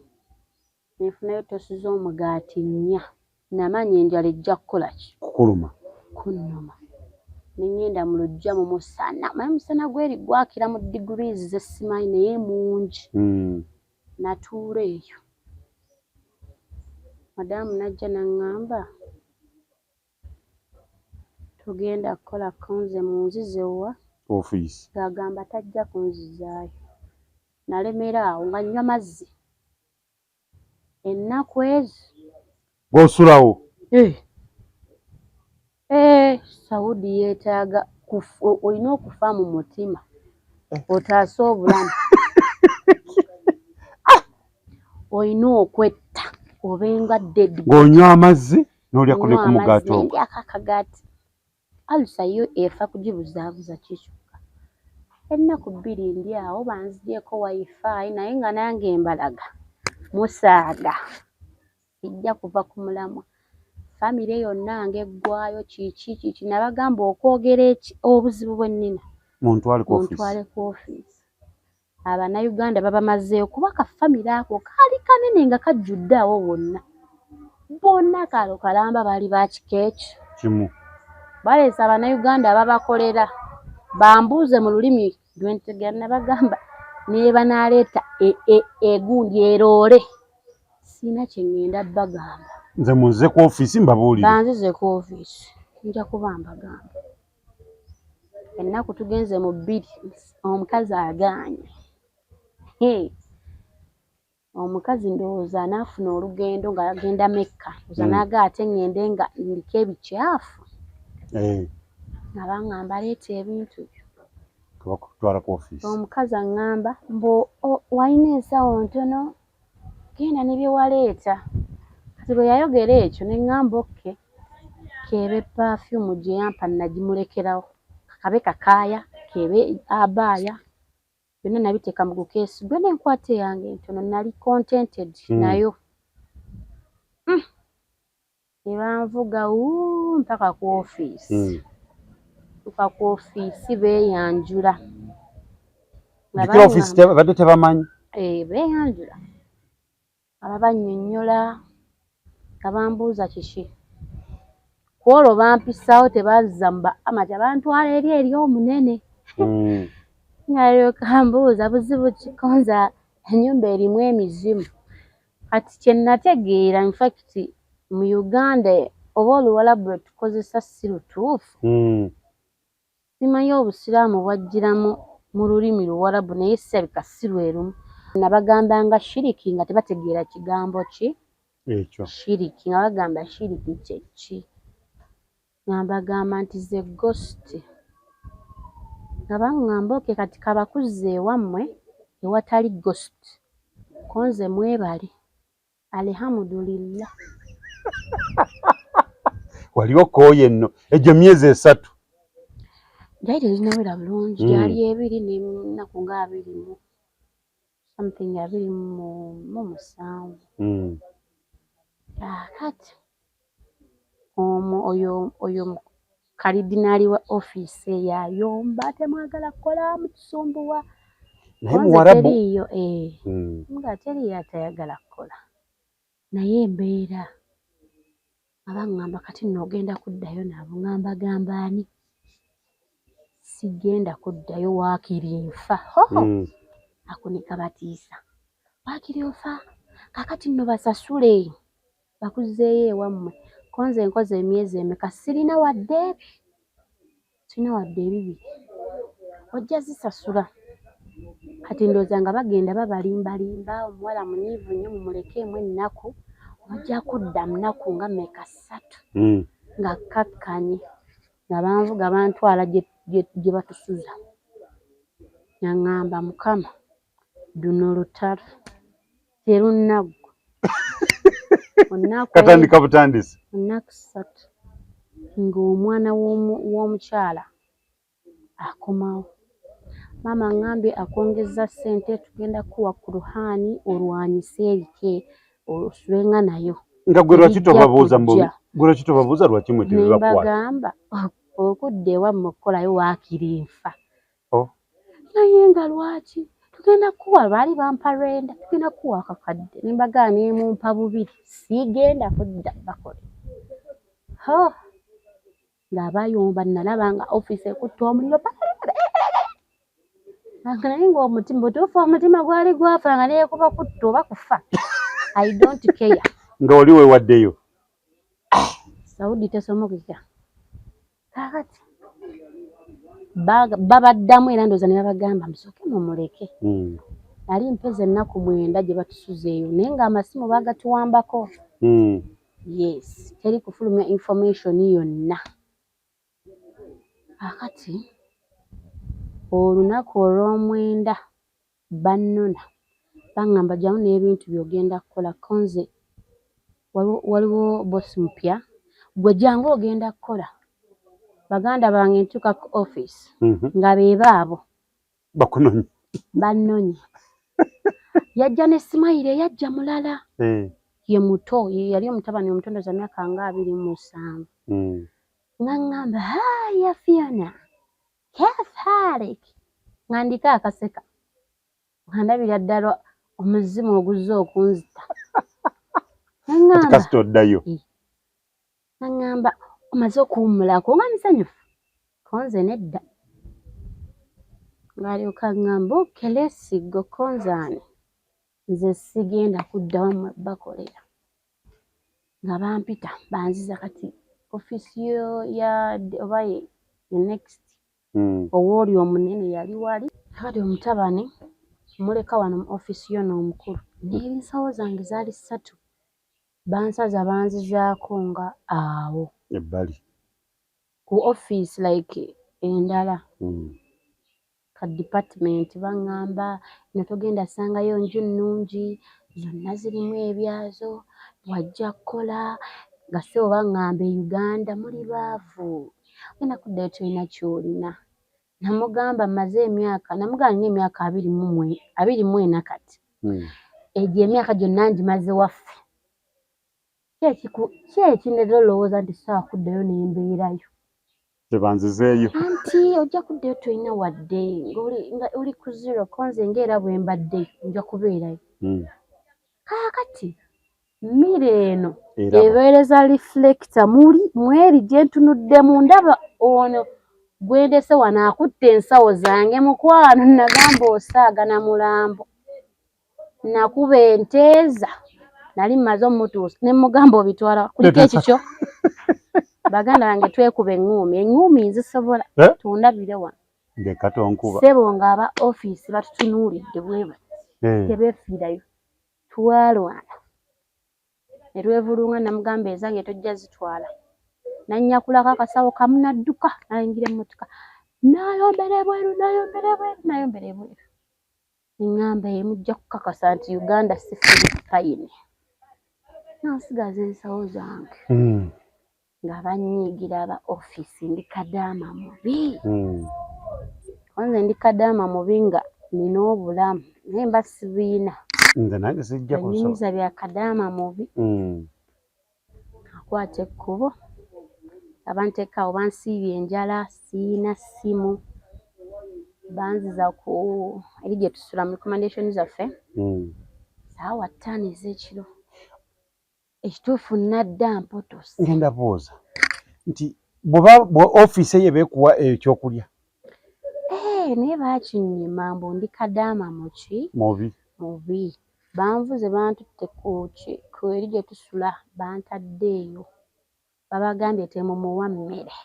nenfunayo toast z'omugaati nnya. Namanya enjala ejja kukola ki? Kukuluma. Kunnuma. Ne ŋŋenda mu luggya mu musana, manyi musana gweri gwakira mu degrees ze simanyi, naye mungi. Natuula eyo, madaamu n'ajja n'aŋŋamba, togenda kukola konze, munzize wa? Ofiisi. Ng'agamba tajja kunzizaayo. Nalemera awo nga nnywa mazzi ennaku ezo. Gw'osulawo? Eh, Saudi yeetaaga olina okufa mu mutima otaase obulamu, olina okwetta obenga dead. Ng'onywa amazzi n'olyako ne Nywa ku amazzi. mugaati ogwo. Nendyako akagaati. Ulcer yo efa kugibuzaabuza kikyuka. Ennaku 2 ndi awo, banzigyeko wifi, naye nga nange mbalaga musaaga, sijja kuva ku mulamwa. Famire yonna ng'eggwayo kiki kiki. Nabagamba okwogera eki obuzibu bwe nnina. Muntwale ku ofiisi. Muntwale ku ofiisi. Abannayuganda babamazeeyo, kuba ka famire ako kaali kanene nga kajjudde awo wonna bonna, kalo kalamba baali ba kika ekyo. Kimu. Baleese Abannayuganda ababakolera, bambuuze mu lulimi lwentegera. Nabagamba nebanaleeta egundi eroole, siina kye ŋŋenda bagamba. Nze munze ku ofiisi mbabuulire. Banzize ku ofiisi, nja kuba mbagamba. Ennaku tugenze mu 2, omukazi agaanye. Hey. Omukazi ndowooza anaafuna olugendo ng'agenda Mekka oza. Naaga ate ŋŋende nga ndiko ebikyafu. Nga baŋŋamba, leeta ebintu byo. Bakutwala ku ofiisi. Omukazi aŋŋamba mbu walina ensawo ntono, genda ne bye waleeta. Kati bwe yayogera ekyo ne ŋŋamba okay, keebe perfume gye yampa nagimulekerawo, kabe kakaaya kebe abaaya, byonna nabiteeka mu gukeesi gwe n'enkwata eyange entono. Nali contented nayo. Ne banvuga wuu mpaka ku ofiisi. Tuka ku ofiisi, beeyanjula. Nga Jjukira ofiisi badde tebamanyi. Eh, beeyanjula, aba bannyonnyola nga bambuuza kiki. Ku olwo bampisaawo, tebanziza mu ba amateur, bantwala eri omunene. Nga mbuuza buzibu ki konza ennyumba erimu emizimu. Kati kye nategeera, infact mu Uganda oba Oluwalabu lwe tukozesa si lutuufu. Simanyi Obusiraamu bwajjiramu mu lulimi Luwarabu, naye sirabika si lwe lumu. Nabagambanga shiriki nga tebategeera kigambo ki. Ekyo. Shiriki, nga bagamba shiriki kye ki? Nga mbagamba nti ze ghost. Nga baŋŋamba okay, kati kabakuzze ewammwe ewatali ghost, ko nze mwebale, alhamdulillah. Wali okooye nno egyo myezi 3. Gyali teginawera bulungi. Gyali 2 n'ennaku nga 20. something 27. Kaakati oyo kalidinaali wa ofiisi eyo ayomba, temwagala kukola, mutusumbuwa. Naye Muwarabu. Teriiyo nga teriiyo atayagala kukola, naye embeera aba ŋŋamba kati nno ogenda kuddayo nabo. Ŋŋamba gamba ani? Sigenda kuddayo, waakiri nfa. Ako ne kabatiisa, waakiri ofa. Kaakati nno basasule bakuzzeeyo ewammwe. Ko nze nkoze emyezi emeka, sirina wadde ebi, sirina wadde ebibiri, ojja zisasula. Kati ndowooza nga bagenda babalimbalimba, omuwala munyiivu nnyo, mumulekeemu ennaku, ojja kudda munaku nga mmeka, 3. Nga kkakkanye nga banvuga bantwala gye batusuza. Naŋŋamba, Mukama, luno lutalo terunnaggwa. Katandika butandisi. Nnaku 3 ng'omwana w'omukyala akomawo. Maama ŋŋambye akwongeza ssente, tugenda kukuwa kuruhaani olwanyise ebike osulenga nayo. Nga gwe lwaki tobabuuza? Gwe lwaki tobabuuza lwaki mwe tebibakwata? Nembagamba okudda ewammwe okukolayo waakiri nfa. Naye nga lwaki tugenda kukuwa, baali bampa renda, tugenda kukuwa akakadde. Nembagamba nemumpa bubiri, sigenda kudda bakole. Ng'abayomba, nalaba nga ofiisi ekutte omuliro, naye ng'omutima butuufu, omutima gwali gwafa nga neekuba kutta oba kufa, I don't care. Nga oli weewaddeyo. Saudi tesomokeka. Kaakati babaddamu era ndowooza ne babagamba musooke mumuleke. Nali mpeza ennaku 9 gye batusuza eyo, naye ng'amasimu bagatuwambako. Yes, teri kufulumya information yonna. Kaakati olunaku olw'omwenda bannona, baŋŋamba jjamu n'ebintu by'ogenda kukola, ko nze waliwo boss mupya, gwe jangu ogenda kukola. Baganda bange, ntuuka ku office nga be baabo. Bakunonye. Bannonye. Yajja ne smile, eyajja mulala. Ye muto, ye yali omutabani omuto, ndowooza myaka nga 27. Nga ŋŋamba, "Haya Fiona, kef halik?" Nga ndiko akaseka, nga ndabira ddala omuzimu oguzze okunzita. Kati kasita oddayo. Naŋŋamba omaze okuwummulako, nga musanyufu, ko nze nedda. Ng'alyoka aŋŋamba, "Okay, let's go." Ko nze ani, nze sigenda kudda wammwe bakolera. Nga bampita banziza kati ofiisi yo ya oba ye next owooli omunene yali wali. Kati omutabani muleka wano mu ofiisi yo n'omukulu n'ensawo zange zaali 3, bansaza banzizaako nga awo ebbali ku ofiisi like endala ka department. Baŋŋamba eno togenda sangayo nju nnungi, zonna zirimu ebyazo, wajja kukola nga ssebo. Baŋŋamba e Uganda muli baavu, ogenda kuddayo tolina ky'olina. Namugamba mmaze emyaka, namugamba nina emyaka 24 kati. Egyo emyaka gyonna ngimaze waffe. Ki ekindeetera olowooza nti sobola kuddayo ne mbeerayo? Tebanzizeeyo. Anti ojja kuddayo tolina wadde, nga oli ku zero. Ko nze ng'era bwe mbaddeyo nja kubeerayo. Kaakati mirror eno ebeereza reflector muli mweri gye ntunuddemu, ndaba ono gwendese wano akutte ensawo zange. Mukwano, nagamba osaaga na mulambo. Nakuba enteeza, nali mmaze omutuusa ne mugamba obitwala kuliko ekikyo. Baganda bange, twekuba eŋŋuumi, eŋŋuumi nzisobola. Eh? Tundabire wano. Ndeka tonkuba. Ssebo, ng'aba ofiisi batutunuulidde bwe bati. Tebeefiirayo, twalwana ne twevulunga. Namugamba ezange tojja zitwala. Nanyakulako akasawo kamu nadduka nayingira emmotoka, nayombera ebweru, nayombera ebweru, nayombera ebweru. Neŋŋamba emujja kukakasa nti Uganda si Philippine. Nansigaza ensawo zange. Nga banyiigira aba ofiisi, ndi kadaama mubi. Nze ndi kadaama mubi nga Nina obulamu naye mba sibiina. Nze nange sijja kunyumiza bya kadaama mubi. Akwata ekkubo, abanteekaawo bansiibye enjala, siina ssimu, banziza ku eri gye tusula mu recommendation zaffe 5:00 ez'ekiro. Ekituufu nadda mpotose. Ngenda buuza nti bw'oba ofiisi eyo beekuwa ekyokulya? Naye baakinnyima mbu ndi kadaama muki? Mubi. Mubi. Banvuze bantutte ku eri gye tusula, bantadde eyo. Babagambye temumuwa mmere.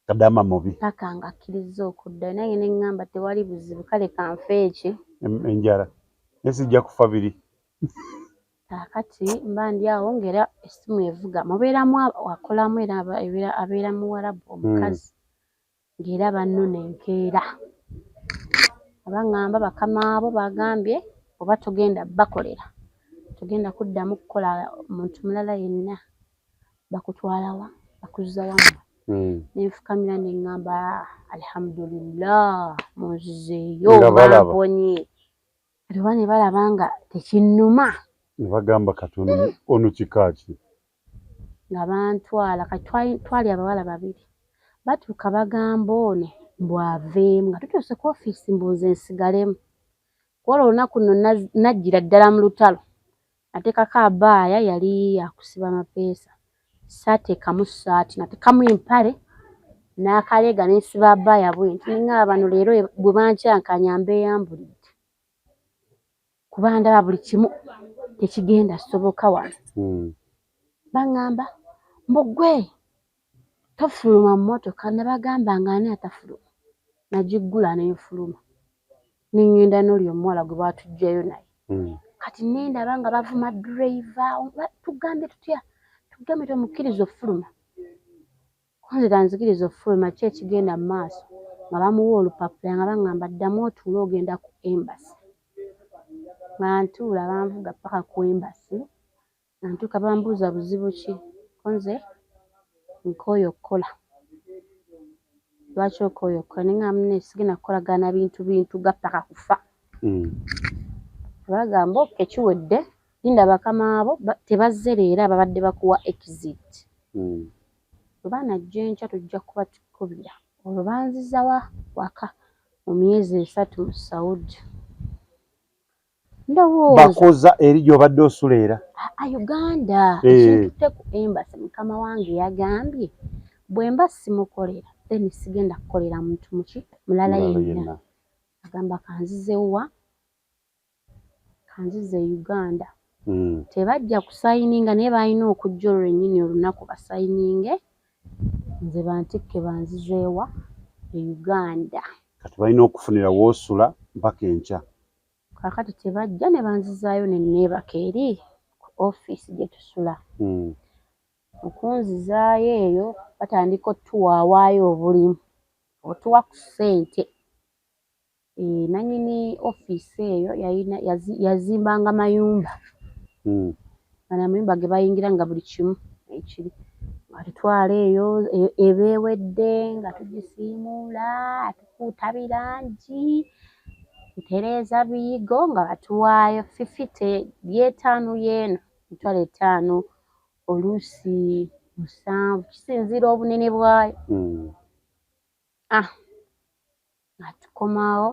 Kadaama mubi. Paka ng'akkirizza okuddayo nange ne ŋŋamba tewali buzibu, kale kanfe eki? Enjala. Naye sijja kufa biri. Kaakati mba ndi awo ng'era essimu evuga. Mubeeramu akolamu era abeera Muwarabu omukazi. Ng'era bannona enkeera. Abaŋŋamba bakama abo bagambye oba togenda bakolera, togenda kuddamu kukola muntu mulala yenna, bakutwala wa? Bakuzza wammwe. Ne nfukamira ne ŋŋamba alhamdulillah munzizeeyo bamponye. Kati oba ne balaba nga tekinnuma. Ne bagamba kati ono kika ki? Nga bantwala, kati twali abawala babiri. Batuuka bagamba ono mbu aveemu, nga tutuuse ku ofiisi mbu nze nsigalemu. Kwolwo olunaku nno najjira ddala mu lutalo. Nateekako abaaya yali yakusiba mapeesa. Saateekamu ssaati, nateekamu empale n'akaleega ne nsiba abaaya bwe nti. Ne ŋŋamba bano leero bwe bankyankanya mbeeyambulidde. Kuba ndaba buli kimu tekigenda soboka wano. Baŋŋamba mbu ggwe tofuluma mmotoka, nabagamba nga ani atafuluma. Nagiggula ne nfuluma. Ne ŋŋenda n'oli omuwala gwe baatuggyayo naye. Kati ne ndaba nga bavuma driver, tugambye tutya? Tugambye tomukkiriza ofuluma. Nze tanzikiriza ofuluma, ki ekigenda mu maaso? Nga bamuwa olupapula nga baŋŋamba ddamu otuule ogenda ku embassy. Nga ntuula banvuga ppaka ku embassy, nga ntuuka bambuuza buzibu ki? Ko nze nkooye okukola. Lwaki okooye okukola? Ne ŋŋamba munne sigenda kukolagana bintu bintuga ppaka kufa. Bagamba okay kiwedde, linda bakama abo tebazze leero ababadde bakuwa exit. Bwe banajja enkya tujja kuba tukubira. Olwo banziza wa waka mu myezi 3 mu Saudi. Ndowooza bakoza eri gy'obadde osula era? Uganda. Ekintutte ku embassy mukama wange yagambye bwe mba simukolera then sigenda kukolera muntu muki mulala yenna. Agamba kanzize wa? Kanzize Uganda. Tebajja kusayininga naye balina okujja olwo lwennyini olunaku basayininge nze bantikke banzizeewa e Uganda. Kati balina okufunira woosula mpaka enkya. Kaakati tebajja ne banzizaayo ne neebaka eri ku ofiisi gye tusula. Okunzizaayo eyo batandika otuwaawaayo obulimu, otuwa ku ssente. Nannyini ofiisi eyo yazimbanga mayumba. Gano amayumba ge bayingira nga buli kimu ekiri. Atutwala eyo ebeewedde nga tugisiimuula, tukuuta birangi, tutereeza biyigo nga batuwaayo 50 y'etaano y'eno, 50,000 oluusi 7 kisinziira obunene bwayo. Nga tukomawo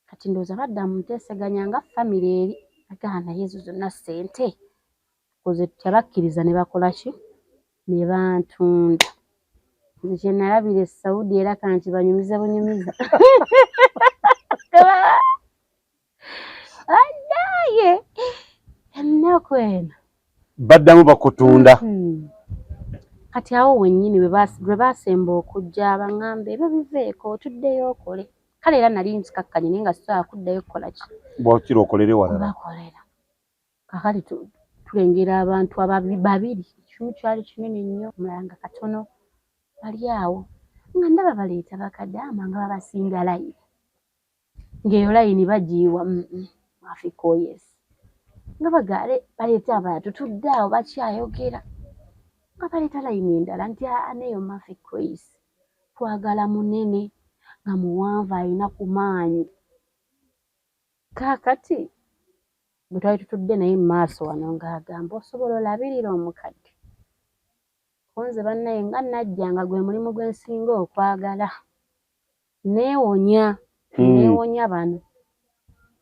kati ndowooza badda mu nteeseganya nga famire eri agamba naye ezo zonna ssente tukoze tutya, bakkiriza ne bakola ki? Ne bantunda. Nze kye nalabira e Saudi era kankibanyumize bunyumiza. Addaye ennaku eno. Baddamu bakutunda. Kati awo wennyini lwe baasemba okujja baŋŋamba ebyo biveeko tuddeyo okole. Kale era nali nzikakkanye naye nga sisobola kuddayo kukola ki? Bw'okira okolere walala. Kubakolera. Kaakati tulengera abantu babiri, ekimu kyali kinene nnyo omulala nga katono bali awo. Nga ndaba baleeta bakadaama nga babasinga layini. Ng'eyo layini bagiyiwa Africa yes. Nga baleeta abalala tutudde awo bakyayogera. Nga baleeta layini endala nti aa n'eyo Mafic twagala munene nga muwanvu alina ku maanyi. Kaakati bwe twali tutudde naye mu maaso wano ng'agamba osobola olabirira omukadde. Ko nze bannaye nga najjanga gwe mulimu gwe nsinga okwagala. Neewonya, neewonya bano.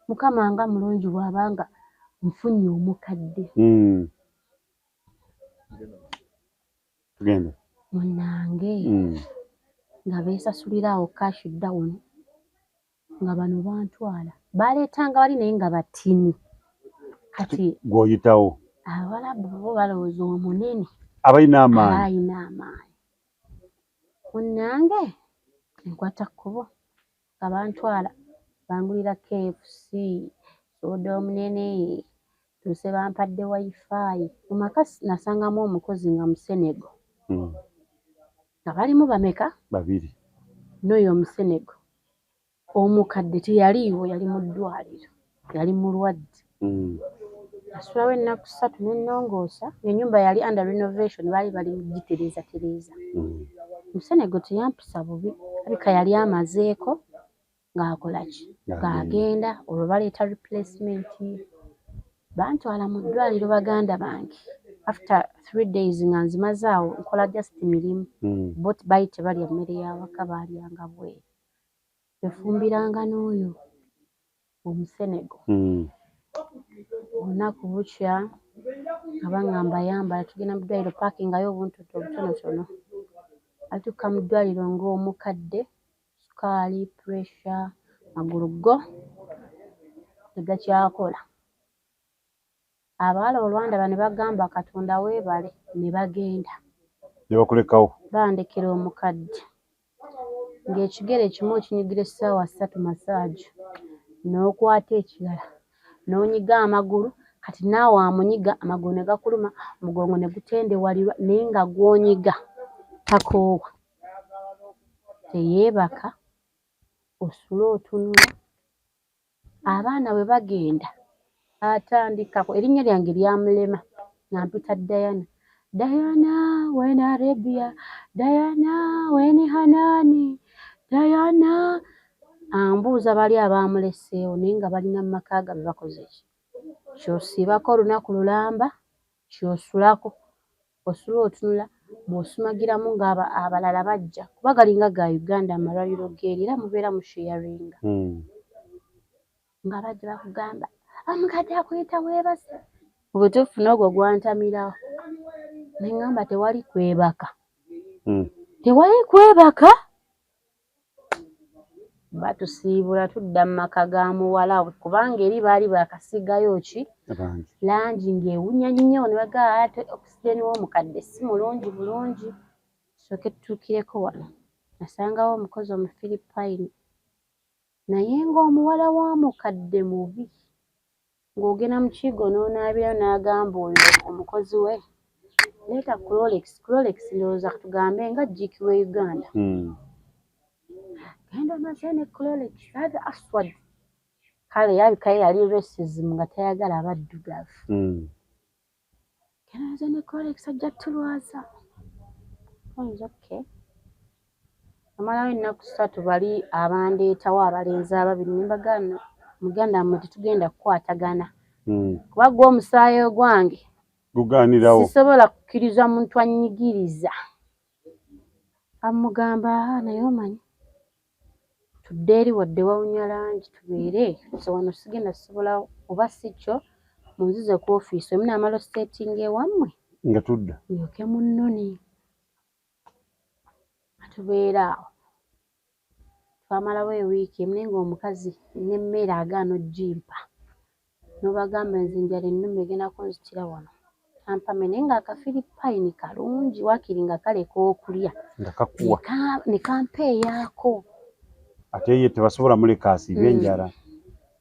Mukama nga mulungi bw'abanga nfunye omukadde. Tugende. Munnange nga beesasulira awo cash down nga bano bantwala. Baleetanga bali naye nga batini. Kati gw'oyitawo. Abawalabu bo balowooza omunene. Abalina amaanyi. Abalina amaanyi. Munnange nkwata kkubo nga bantwala bangulira KFC, soda omunene, tuuse bampadde wifi. Mu maka nasangamu omukozi nga Musenego. Nga balimu bameka? Babiri. N'oyo Omusenego. Omukadde teyaliiwo, yali mu ddwaliro, yali mulwadde. Nasulawo ennaku 3 ne nnongoosa, ng'ennyumba yali under renovation, baali bali mu gitereezatereeza. Musenego teyampisa bubi, alabika yali amazeeko ng'akola ki? Ng'agenda, olwo baleeta replacement. Bantwala mu ddwaliro baganda bange. After 3 days nga nzimaze awo nkola just mirimu. Bo baali tebalya mmere ya waka, baalyanga bweru. Efumbiranga n'oyo Omusenego. Olunaku bukya nga bangamba yambala tugenda mu ddwaliro paakingayo obuntuntu obutonotono. Atuuka mu ddwaliro ng'omukadde, sukaali, pressure, magulu go tegakyakola. Abawala olwandaba ne bagamba Katonda weebale ne bagenda. Ne bakulekawo. Bandekera omukadde. Ng'ekigere kimu okinyigira essaawa 3 massage n'okwata ekirala n'onyiga amagulu kati naawe amunyiga amagulu ne gakuluma omugongo ne gutendewalirwa naye nga gw'onyiga takoowa teyeebaka osula otunula abaana bwe bagenda atandikako erinnya lyange lyamulema nga mpita Diana. Diana wene Arabia, Diana wene Hanani, Diana ambuuza bali abaamuleseewo naye nga balina mu maka gaabwe bakoze ki? Ky'osiibako olunaku lulamba, ky'osulako, osula otunula, bw'osumagiramu ng'aba abalala bajja kuba galinga ga Uganda amalwaliro g'eri era mubeera musharinga. Nga bajja bakugamba omukadde akuyita weebase. Mu butuufu n'ogwo gwantamirawo. Ne ŋŋamba tewali kwebaka. Tewali kwebaka. Batusiibula tudda mu maka ga muwala we kubanga eri baali baakasiigayo ki? Langi ng'ewunya nnyo ne bagamba ate oxygen w'omukadde si mulungi bulungi. Tusooke tutuukireko wano. Nasangawo omukozi Omufiripayini naye ng'omuwala wa mukadde mubi. Ng'ogenda mu kiyigo n'onaabirayo n'agamba oyo omukozi we leeta Clorox. Clorox ndowooza tugambe nga Jik w'e Uganda. Genda onaze ne Clorox ate aswad. Kale yalabika ye yali racism nga tayagala abaddugavu. Genda onaze ne Clorox ajja ttulwaza. Oyinza okay. Namalawo ennaku 3 bali abandeetawo abalenzi ababiri ne mbagamba muganda wammwe tetugenda kukwatagana. Kuba gwe omusaayi ogwange gugaanirawo. Sisobola kukkiriza muntu annyigiriza. Amugamba naye omanyi tudde eri wadde wawunya langi tubeere nze wano sigenda sobola oba si kyo munzize ku ofiisi omu naamala ossetinga ewammwe nga tudda ndyoke munnone. Tubeera awo twamalawo ewiiki emu naye ng'omukazi n'emmere agaana ogimpa n'obagamba nze enjala ennuma egenda kunzitira wano ampame naye ng'akafiripayini kalungi waakiri nga kaleka okulya nga kakuwa ne kampa eyaako ate ye tebasobola muleka asiibe enjala.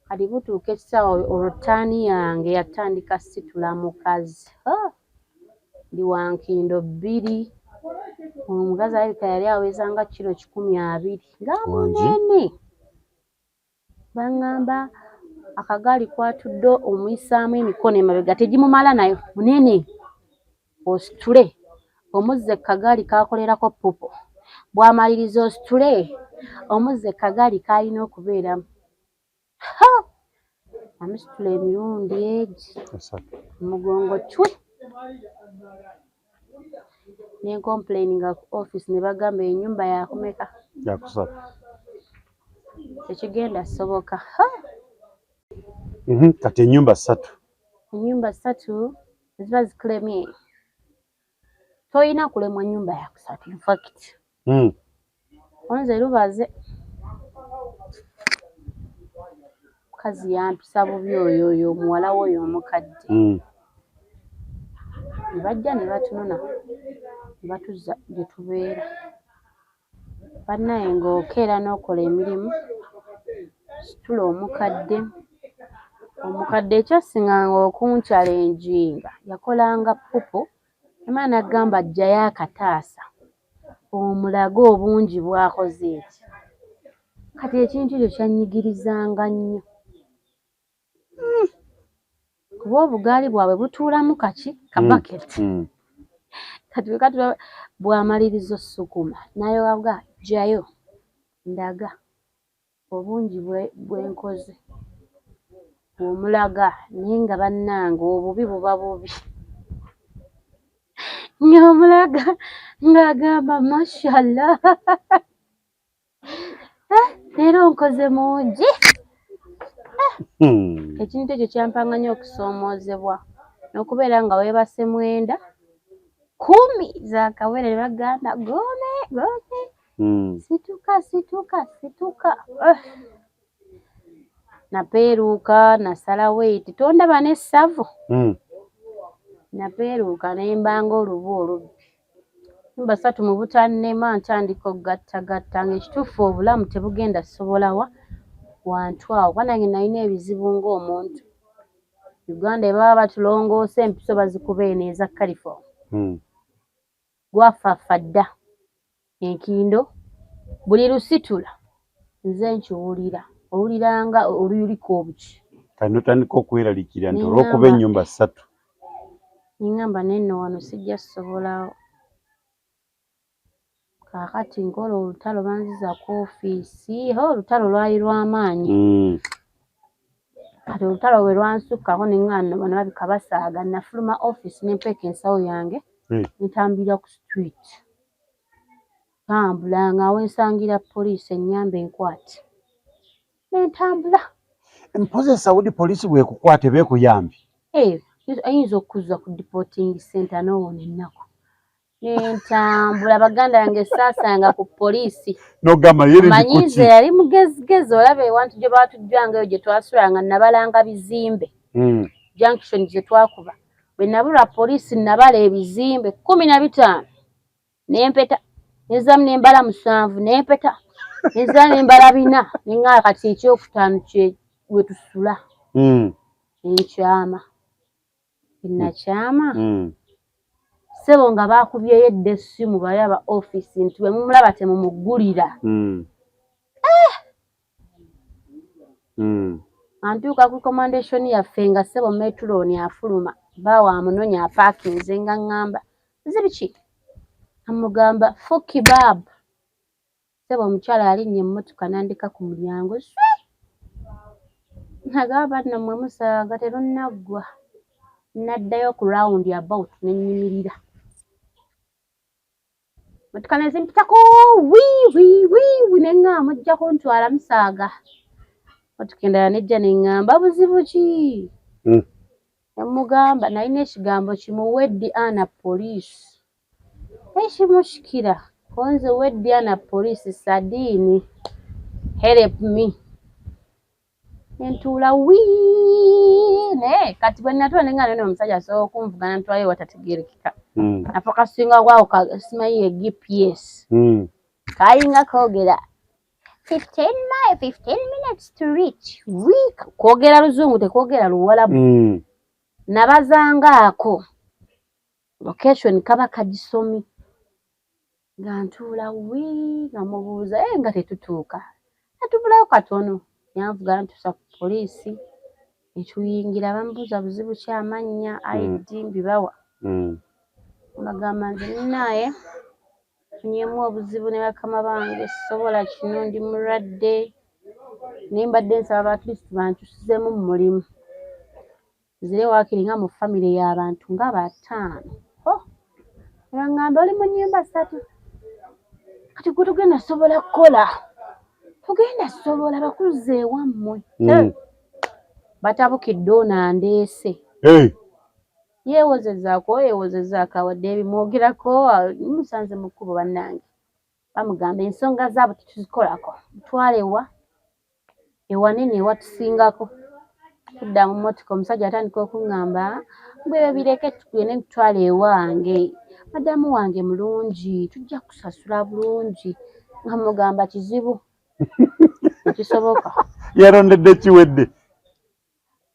Kati butuuka essaawa olwo ttaani yange yatandika situla mukazi. Ndi wa nkindo 2. Omukazi alabika yali aweza nga kiro 120 nga munene. Baŋŋamba akagaali kwatudde omuyisaamu emikono emabega tegimumala nayo munene ositule omuzze kagaali kakolerako pupo bw'amaliriza ositule omuzze kagaali k'alina okubeeramu. Ha! Amusitula emirundi egi omugongo cwi. Ne complaininga ku office ne bagamba ennyumba yakumeka? Yakusatu. Tekigenda soboka. Kati ennyumba ssatu. Ennyumba ssatu ziba zikulemye. Toyina kulemwa nnyumba yakusatu in fact. Onze lubaze. Mukazi yampisa bubi oyo oyo omuwala we oyo omukadde. Ne bajja ne batunona ne batuzza gye tubeera. Bannaye ng'okeera n'okola emirimu, situla omukadde. Omukadde ekyasinganga okunkyalenjinga yakolanga ppupu emala n'agamba ggyayo akataasa omulage obungi bw'akoze eki. Kati ekintu ekyo kyannyigirizanga nnyo. Kuba obugaali bwabwe butuulamu kaki kabaketi. Kati bwe katula bw'amaliriza osukuma n'ayoga ggyayo ndaga obungi bwe nkoze. Omulaga naye nga bannange obubi buba bubi. Ng'omulaga ng'agamba mashallah. Leero nkoze mungi. Ekintu ekyo kyampanga nnyo okusoomoozebwa n'okubeera nga weebase 9, 10 zaakawere ne bagamba gome gome. Situka situka situka. Napeeruuka nasala weight tondaba n'essavu. Napeeruuka ne mbanga olubu olubbi. Nyumba ssatu mu butannema ntandika okugattagatta ng'ekituufu obulamu tebugenda sobolawa wantu awo. Kuba nange nalina ebizibu ng'omuntu. Uganda bwe baba batulongoosa empiso bazikuba eno eza California. Gwafaafa dda enkindo buli lusitula nze nkiwulira owuliranga oluliko obuki. Kati n'otandika okweraliikirira nti olw'okuba ennyumba ssatu. Nengamba nno wano sijja kusobolawo. Kaakati nkola olutalo banziza ku ofiisi. Olutalo lwali lw'amaanyi. Kati olutalo bwe lwansukkako ne ŋŋamba nno bano babika basaaga. Nafuluma ofiisi ne mpeeka ensawo yange ne ntambulira ku street. Ntambula nga we nsangira poliisi ennyambe enkwate. Ne ntambula. Mpozi e Saudi poliisi bw'ekukwata eba ekuyambye? Eyinza okukuzza ku deporting center n'owona ennaku. Ne ntambula baganda bange saasanga ku poliisi. N'ogamba ye ndi Omanyi ku nze ki? yali mugezigezi olaba ewantu gye baatuggyanga eyo gye twasulanga nabalanga bizimbe. Junction gye twakuba. Bwe nabulwa poliisi nabala ebizimbe 15 n'empeta. Nenzaamu ne mbala 7 n'empeta. Nenzaamu ne mbala 4 ne ŋŋamba kati ekyokutaano kye we tusula. Ne nkyama. Bwe nakyama ssebo nga baakubyeyo edda essimu bali aba ofiisi nti bwe mumulaba temumuggulira. Antuuka ku recommendation yaffe nga ssebo matron afuluma bbaawe amunoonya apaakinze nga ŋŋamba nze biki? Amugamba fuki baabu. Ssebo omukyala alinnya emmotoka n'andeka ku mulyango swi! Nagamba nno mmwe musaaga terunnaggwa. Naddayo ku round about ne nnyimirira. Mmotoka ne zimpitako wii wii wii wii ne ŋŋamba mujja kuntwala musaaga. Mmotoka endala n'ejja ne ŋŋamba buzibu ki? Ne mmugamba nalina ekigambo kimu weddi ana poliisi. Ekimushikira konze weddi ana poliisi sadiini help me. Ne ntuula wii naye kati bwe natuula ne ŋŋamba nno omusajja asobola okunvuga n'antwalayo ewatategeerekeka. Nafokasinga waawo ka simanyi ye GPS. Kalinga koogera 15 mile 15 minutes to reach. Wii kwogera Luzungu tekwogera Luwalabu. Nabazangaako location kaba kagisomi nga ntuula wii nga mubuuza nga tetutuuka atubulayo katono yanvuga n'antuusa ku poliisi ne tuyingira bambuuza buzibu ki amannya ID mbibawa. Mbagamba nze munnaaye nfunyeemu obuzibu ne bakama bange sisobola kino ndi mulwadde. Naye mbadde nsaba at least bankyusizeemu mu mulimu, nzire waakiri nga mu famire y'abantu nga bataano. Oh, ne baŋŋamba oli mu nnyumba ssatu, kati gwe tugenda sobola kukola, tugenda sobola bakuze ewammwe. Batabukidde ono andeese. Yeewozezaako, yeewozezaako, awadde ebimwogerako, musanze mu kkubo. Bannange, bamugamba ensonga zaabwe tetuzikolako, mutwale wa ewanene ewatusingako. Tudda mu mmotoka, omusajja atandika okuŋŋamba, "Gwe bireke, tugende nkutwala ewange, madamu wange mulungi, tujja kusasula bulungi." Nga mugamba kizibu, tekisoboka. Yarondedde kiwedde.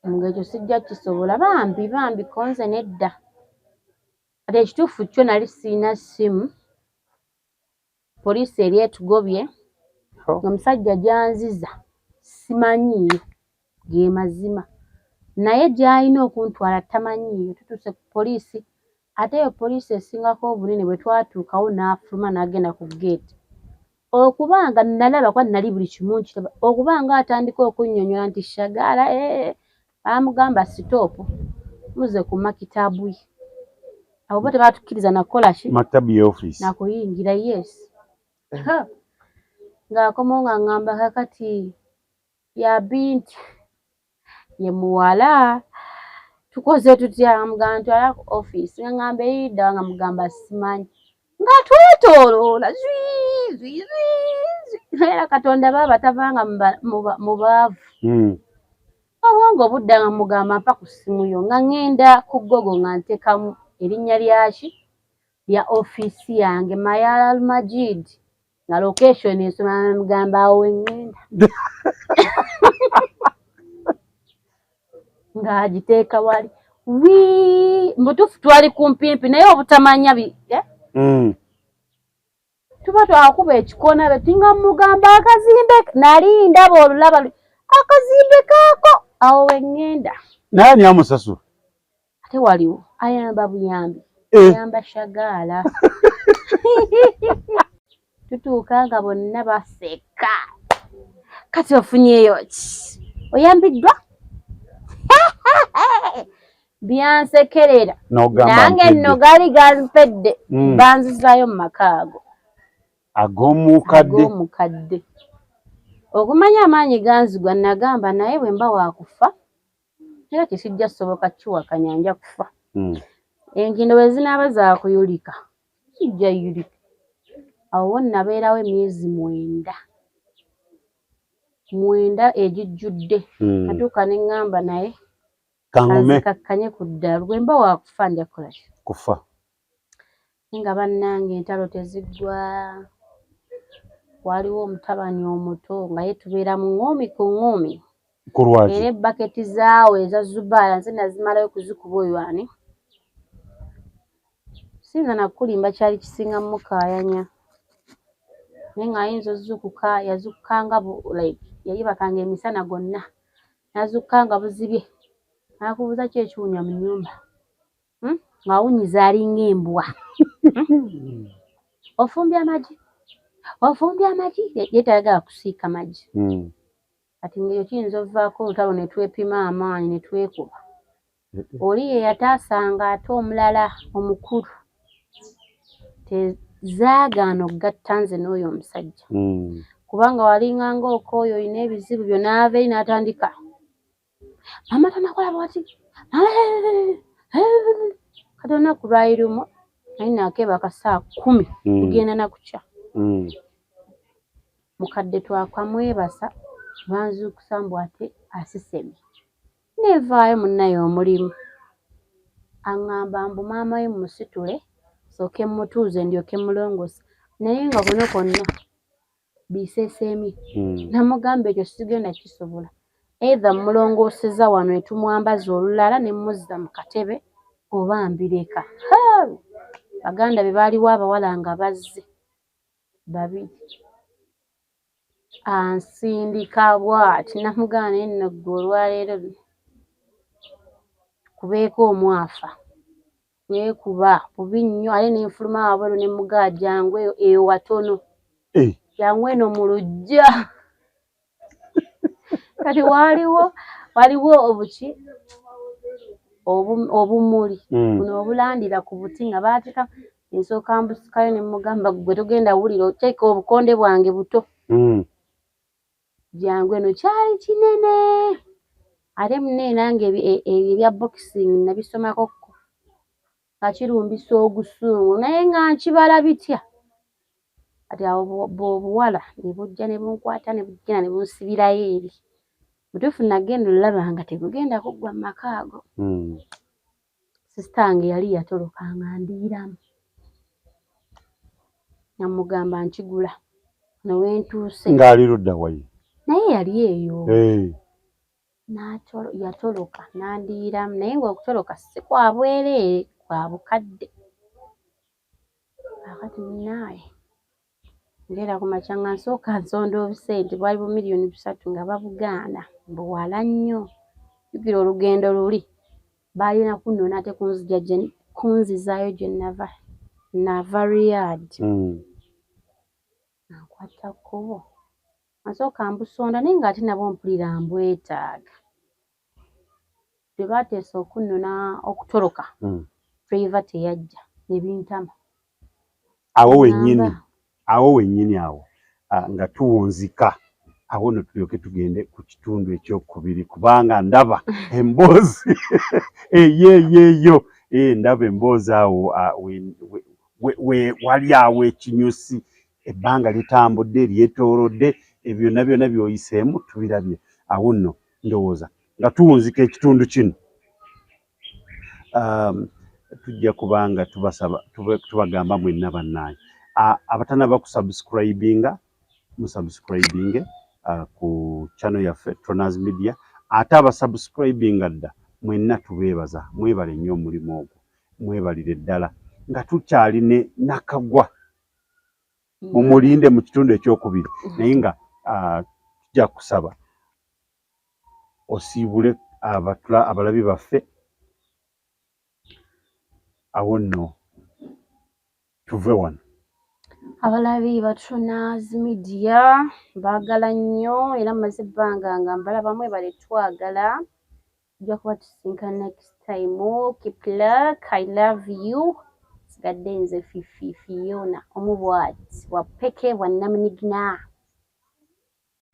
Nga ekyo sijja kisobola, bambi, bambi konze nedda. Kati ekituufu kyo nali siina ssimu, poliisi eri etugobye. Omusajja gyanziza simanyiiyo, ge mazima, naye gy'alina okuntwala tamanyiiyo. Tutuuse ku poliisi, ate eyo poliisi esingako obunene. Bwe twatuukawo n'afuluma n'agenda ku geeti, okuba nga nalaba kuba nali buli kimu nkiraba, okuba nga atandika okunnyonnyola nti Shagala bamugamba stop, muze ku makitabu ye. Abo bo tebatukkiriza nakukola ki? Makitabu ye office. Nakuyingira, yes. Ng'akomawo nga ŋŋamba, "Kakati ya binti ye muwala, tukoze tutya?" Mugamba, "Ntwala ku office." Nga ŋŋamba, "Eridda?" Nga mugamba, "Simanyi." Nga twetooloola zwi zwi zwi zwi, era Katonda baaba tavanga mu baavu. Obwongo obudda, nga mugamba, "Mpa ku ssimu yo." Nga ŋŋenda ku Google nga ntekamu erinnya lyaki, lya ofiisi yange, Mayala Almajid, nga location esoma. Mugamba, "Awo weŋŋenda." Ng'agiteeka wali wii. Mubutuufu twali kumpimpi, naye obutamanya eh? Tuba twakuba ekikoona beti, nga mugamba, "Akazimbe nali ndaba olulaba akazimbe kaako, awo weŋŋenda." Naye ani amusasula? Ate waliwo ayamba buyambi. Ayamba Shagaala. Tutuuka nga bonna baseka, "Kati ofunyeeyo ki? Oyambiddwa?" Byansekerera. N'ogamba, Nange nno "Mpedde." Gaali gampedde. Banzizaayo mu maka ago. Ag'omukadde. Ag'omukadde. Okumanya amaanyi ganzigwa, nagamba, naye bwe mba wakufa era tekijja soboka kiwakanya, nja kufa. Enkindo bwe zinaaba zaakuyulika, kijja yulika. Awo wo nabeerawo emyezi 9, 9 egijjudde. Natuuka ne ŋŋamba, naye Kangume. Kanzikakkanye ku ddalu, bwe mba wakufa nja kukola ki? Kufa. Naye nga bannange entalo teziggwa. Waliwo omutabani omuto nga ye tubeera mu ŋŋuumi ku ŋŋuumi. Ku lwaki? Era ebbaketi zaawe eza zubaala nze nazimalayo kuzikuba. Oyo ani, siyinza nakulimba, kyali kisinga mukaayanya, naye ng'ayinza ozuukuka, yazuukukanga like yayibakanga emisana gonna, n'azuukuka nga buzibye, n'akubuuza, "Ki ekiwunya mu nnyumba?" Hmm? Ng'awunyiza alinga embwa. "Ofumbye amagi? Ofumbye amagi?" Ye tayagala kusiika magi. Kati ng'ekyo kiyinza ovaako olutalo, ne twepima amaanyi ne twekuba. Oli ye yataasanga, ate omulala omukulu tezaagaana okugatta nze n'oyo omusajja, kubanga walinganga okooyo olina ebizibu byo, n'ava eri n'atandika, "Mama tonakola bwati." Kati olunaku lwali lumu naye nakeebaka saa 10, kugenda nakukya. Mukadde twakamwebasa, banzuukusa mbu ate asisemye. Nevaayo munnaye omulimu, aŋŋamba mbu maama we musitule sooke mutuuze ndyoke mulongose, naye nga kuno kwonna bisesemye. Namugamba, "Ekyo sigenda kisobola, either mulongooseza wano ne tumwambaza olulala ne muzza mu katebe, oba mbireka." Ha! Baganda be baaliwo abawala nga bazze babiri, ansindika bw'ati. Namugamba, "Naye nno ggwe olwaleero kubeeko omwafa." Twekuba bubi nnyo, ate nenfuluma wabweru ne mugaa, "Jangu eyo, eyo watono." "Jangu eno mu luggya." Kati waaliwo waliwo obuki obumuli buno obulandira ku buti nga baateeka, nsooka mbusikayo ne mmugamba, "Ggwe togenda wulira, oteeka obukonde bwange buto, jangu eno." Kyali kinene ate munne nange ebyo ebya boxing nabisomako ko, nga kirumbisa ogusungu, naye nga nkibala bitya. Kati awo obuwala ne bujja ne bunkwata ne bugenda ne bunsibirayo eri. Butuufu nagenda olaba nga tegugenda kuggwa mu maka ago. Sister wange yali yatoloka nga ndiiramu, namugamba nkigula newentuuse. Ng'ali ludda wayi? Naye yali eyo. Yatoloka n'andiiramu, naye ng'okutoloka si kwa bwereere, kwa bukadde. Akati munnaaye ngeera ku makya nga nsooka nsonda obusente, bwali bu 3 million nga babugaana buwala nnyo. Jjukira olugendo luli baalina kunnona ate kunzija kunzizaayo gye nava, nava Riyadh. Ankwata kkubo, nsooka mbusonda, naye ng'ate nabwo mpulira mbwetaaga. Bwe baateesa okunnona okutoloka, driver teyajja ne bintama. Awo wennyini, awo wennyini awo nga tuwunzika awo no tulyoke tugende ku kitundu ekyokubiri, kubanga ndaba emboozi eyeeyeeyo, ndaba emboozi awo wali awo ekinyusi, ebbanga litambudde lyetoolodde, ebyo byonna byonna by'oyiseemu tubirabye. Awo nno ndowooza nga tuwunzika ekitundu kino, tujja kubanga tubasaba, tubagamba mwenna bannange abatanaba kusubscribinga, musubscribinge ku channel yaffe Tronaz Media. Ate abasubscribinga dda mwenna tubeebaza, mwebale nnyo omulimu ogwo, mwebalire ddala. Nga tukyali ne Nakagwa, mumulinde mu kitundu ekyokubiri, naye nga tujja kusaba osiibule abalabi baffe. Awo nno tuve wano. Abalabi ba Tronaz Media, baagala nnyo era mumaze ebbanga nga mbalaba, mwebale twagala. Tujja kuba tusinkana next time. Keep luck, I love you. Sigadde nze Fifi Fiona, omu bwati bwa peke bwa namunigina.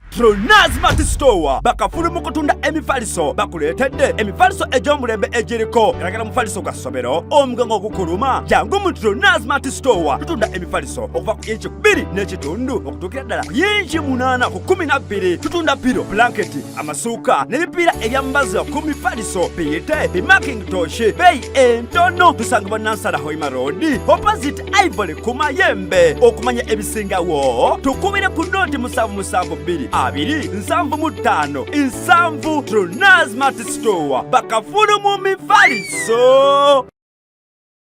Tronaz Smart Store bakafulu mu kutunda emifaliso. Bakuleetedde emifaliso egy'omulembe egiriko galagala. Mufaliso gwa ssomero, omugongo ogukuluma, jangu mu Tronaz Smart Store. Tutunda emifaliso okuva ku inci 2.5 okutuukira ddala ku yinci 8 ku 12. Tutunda pillow, blanketi, amasuuka n'ebipiira ebyambazo ku mifaliso, biyite bi mackintosh, beeyi entono. Tusangibwa Nansana Hoima Road, opposite Ivory ku Mayembe. Okumanya ebisingawo tukubire ku 077 2 75 70. Tronaz Smart Store, bakafulu mu mifaliso.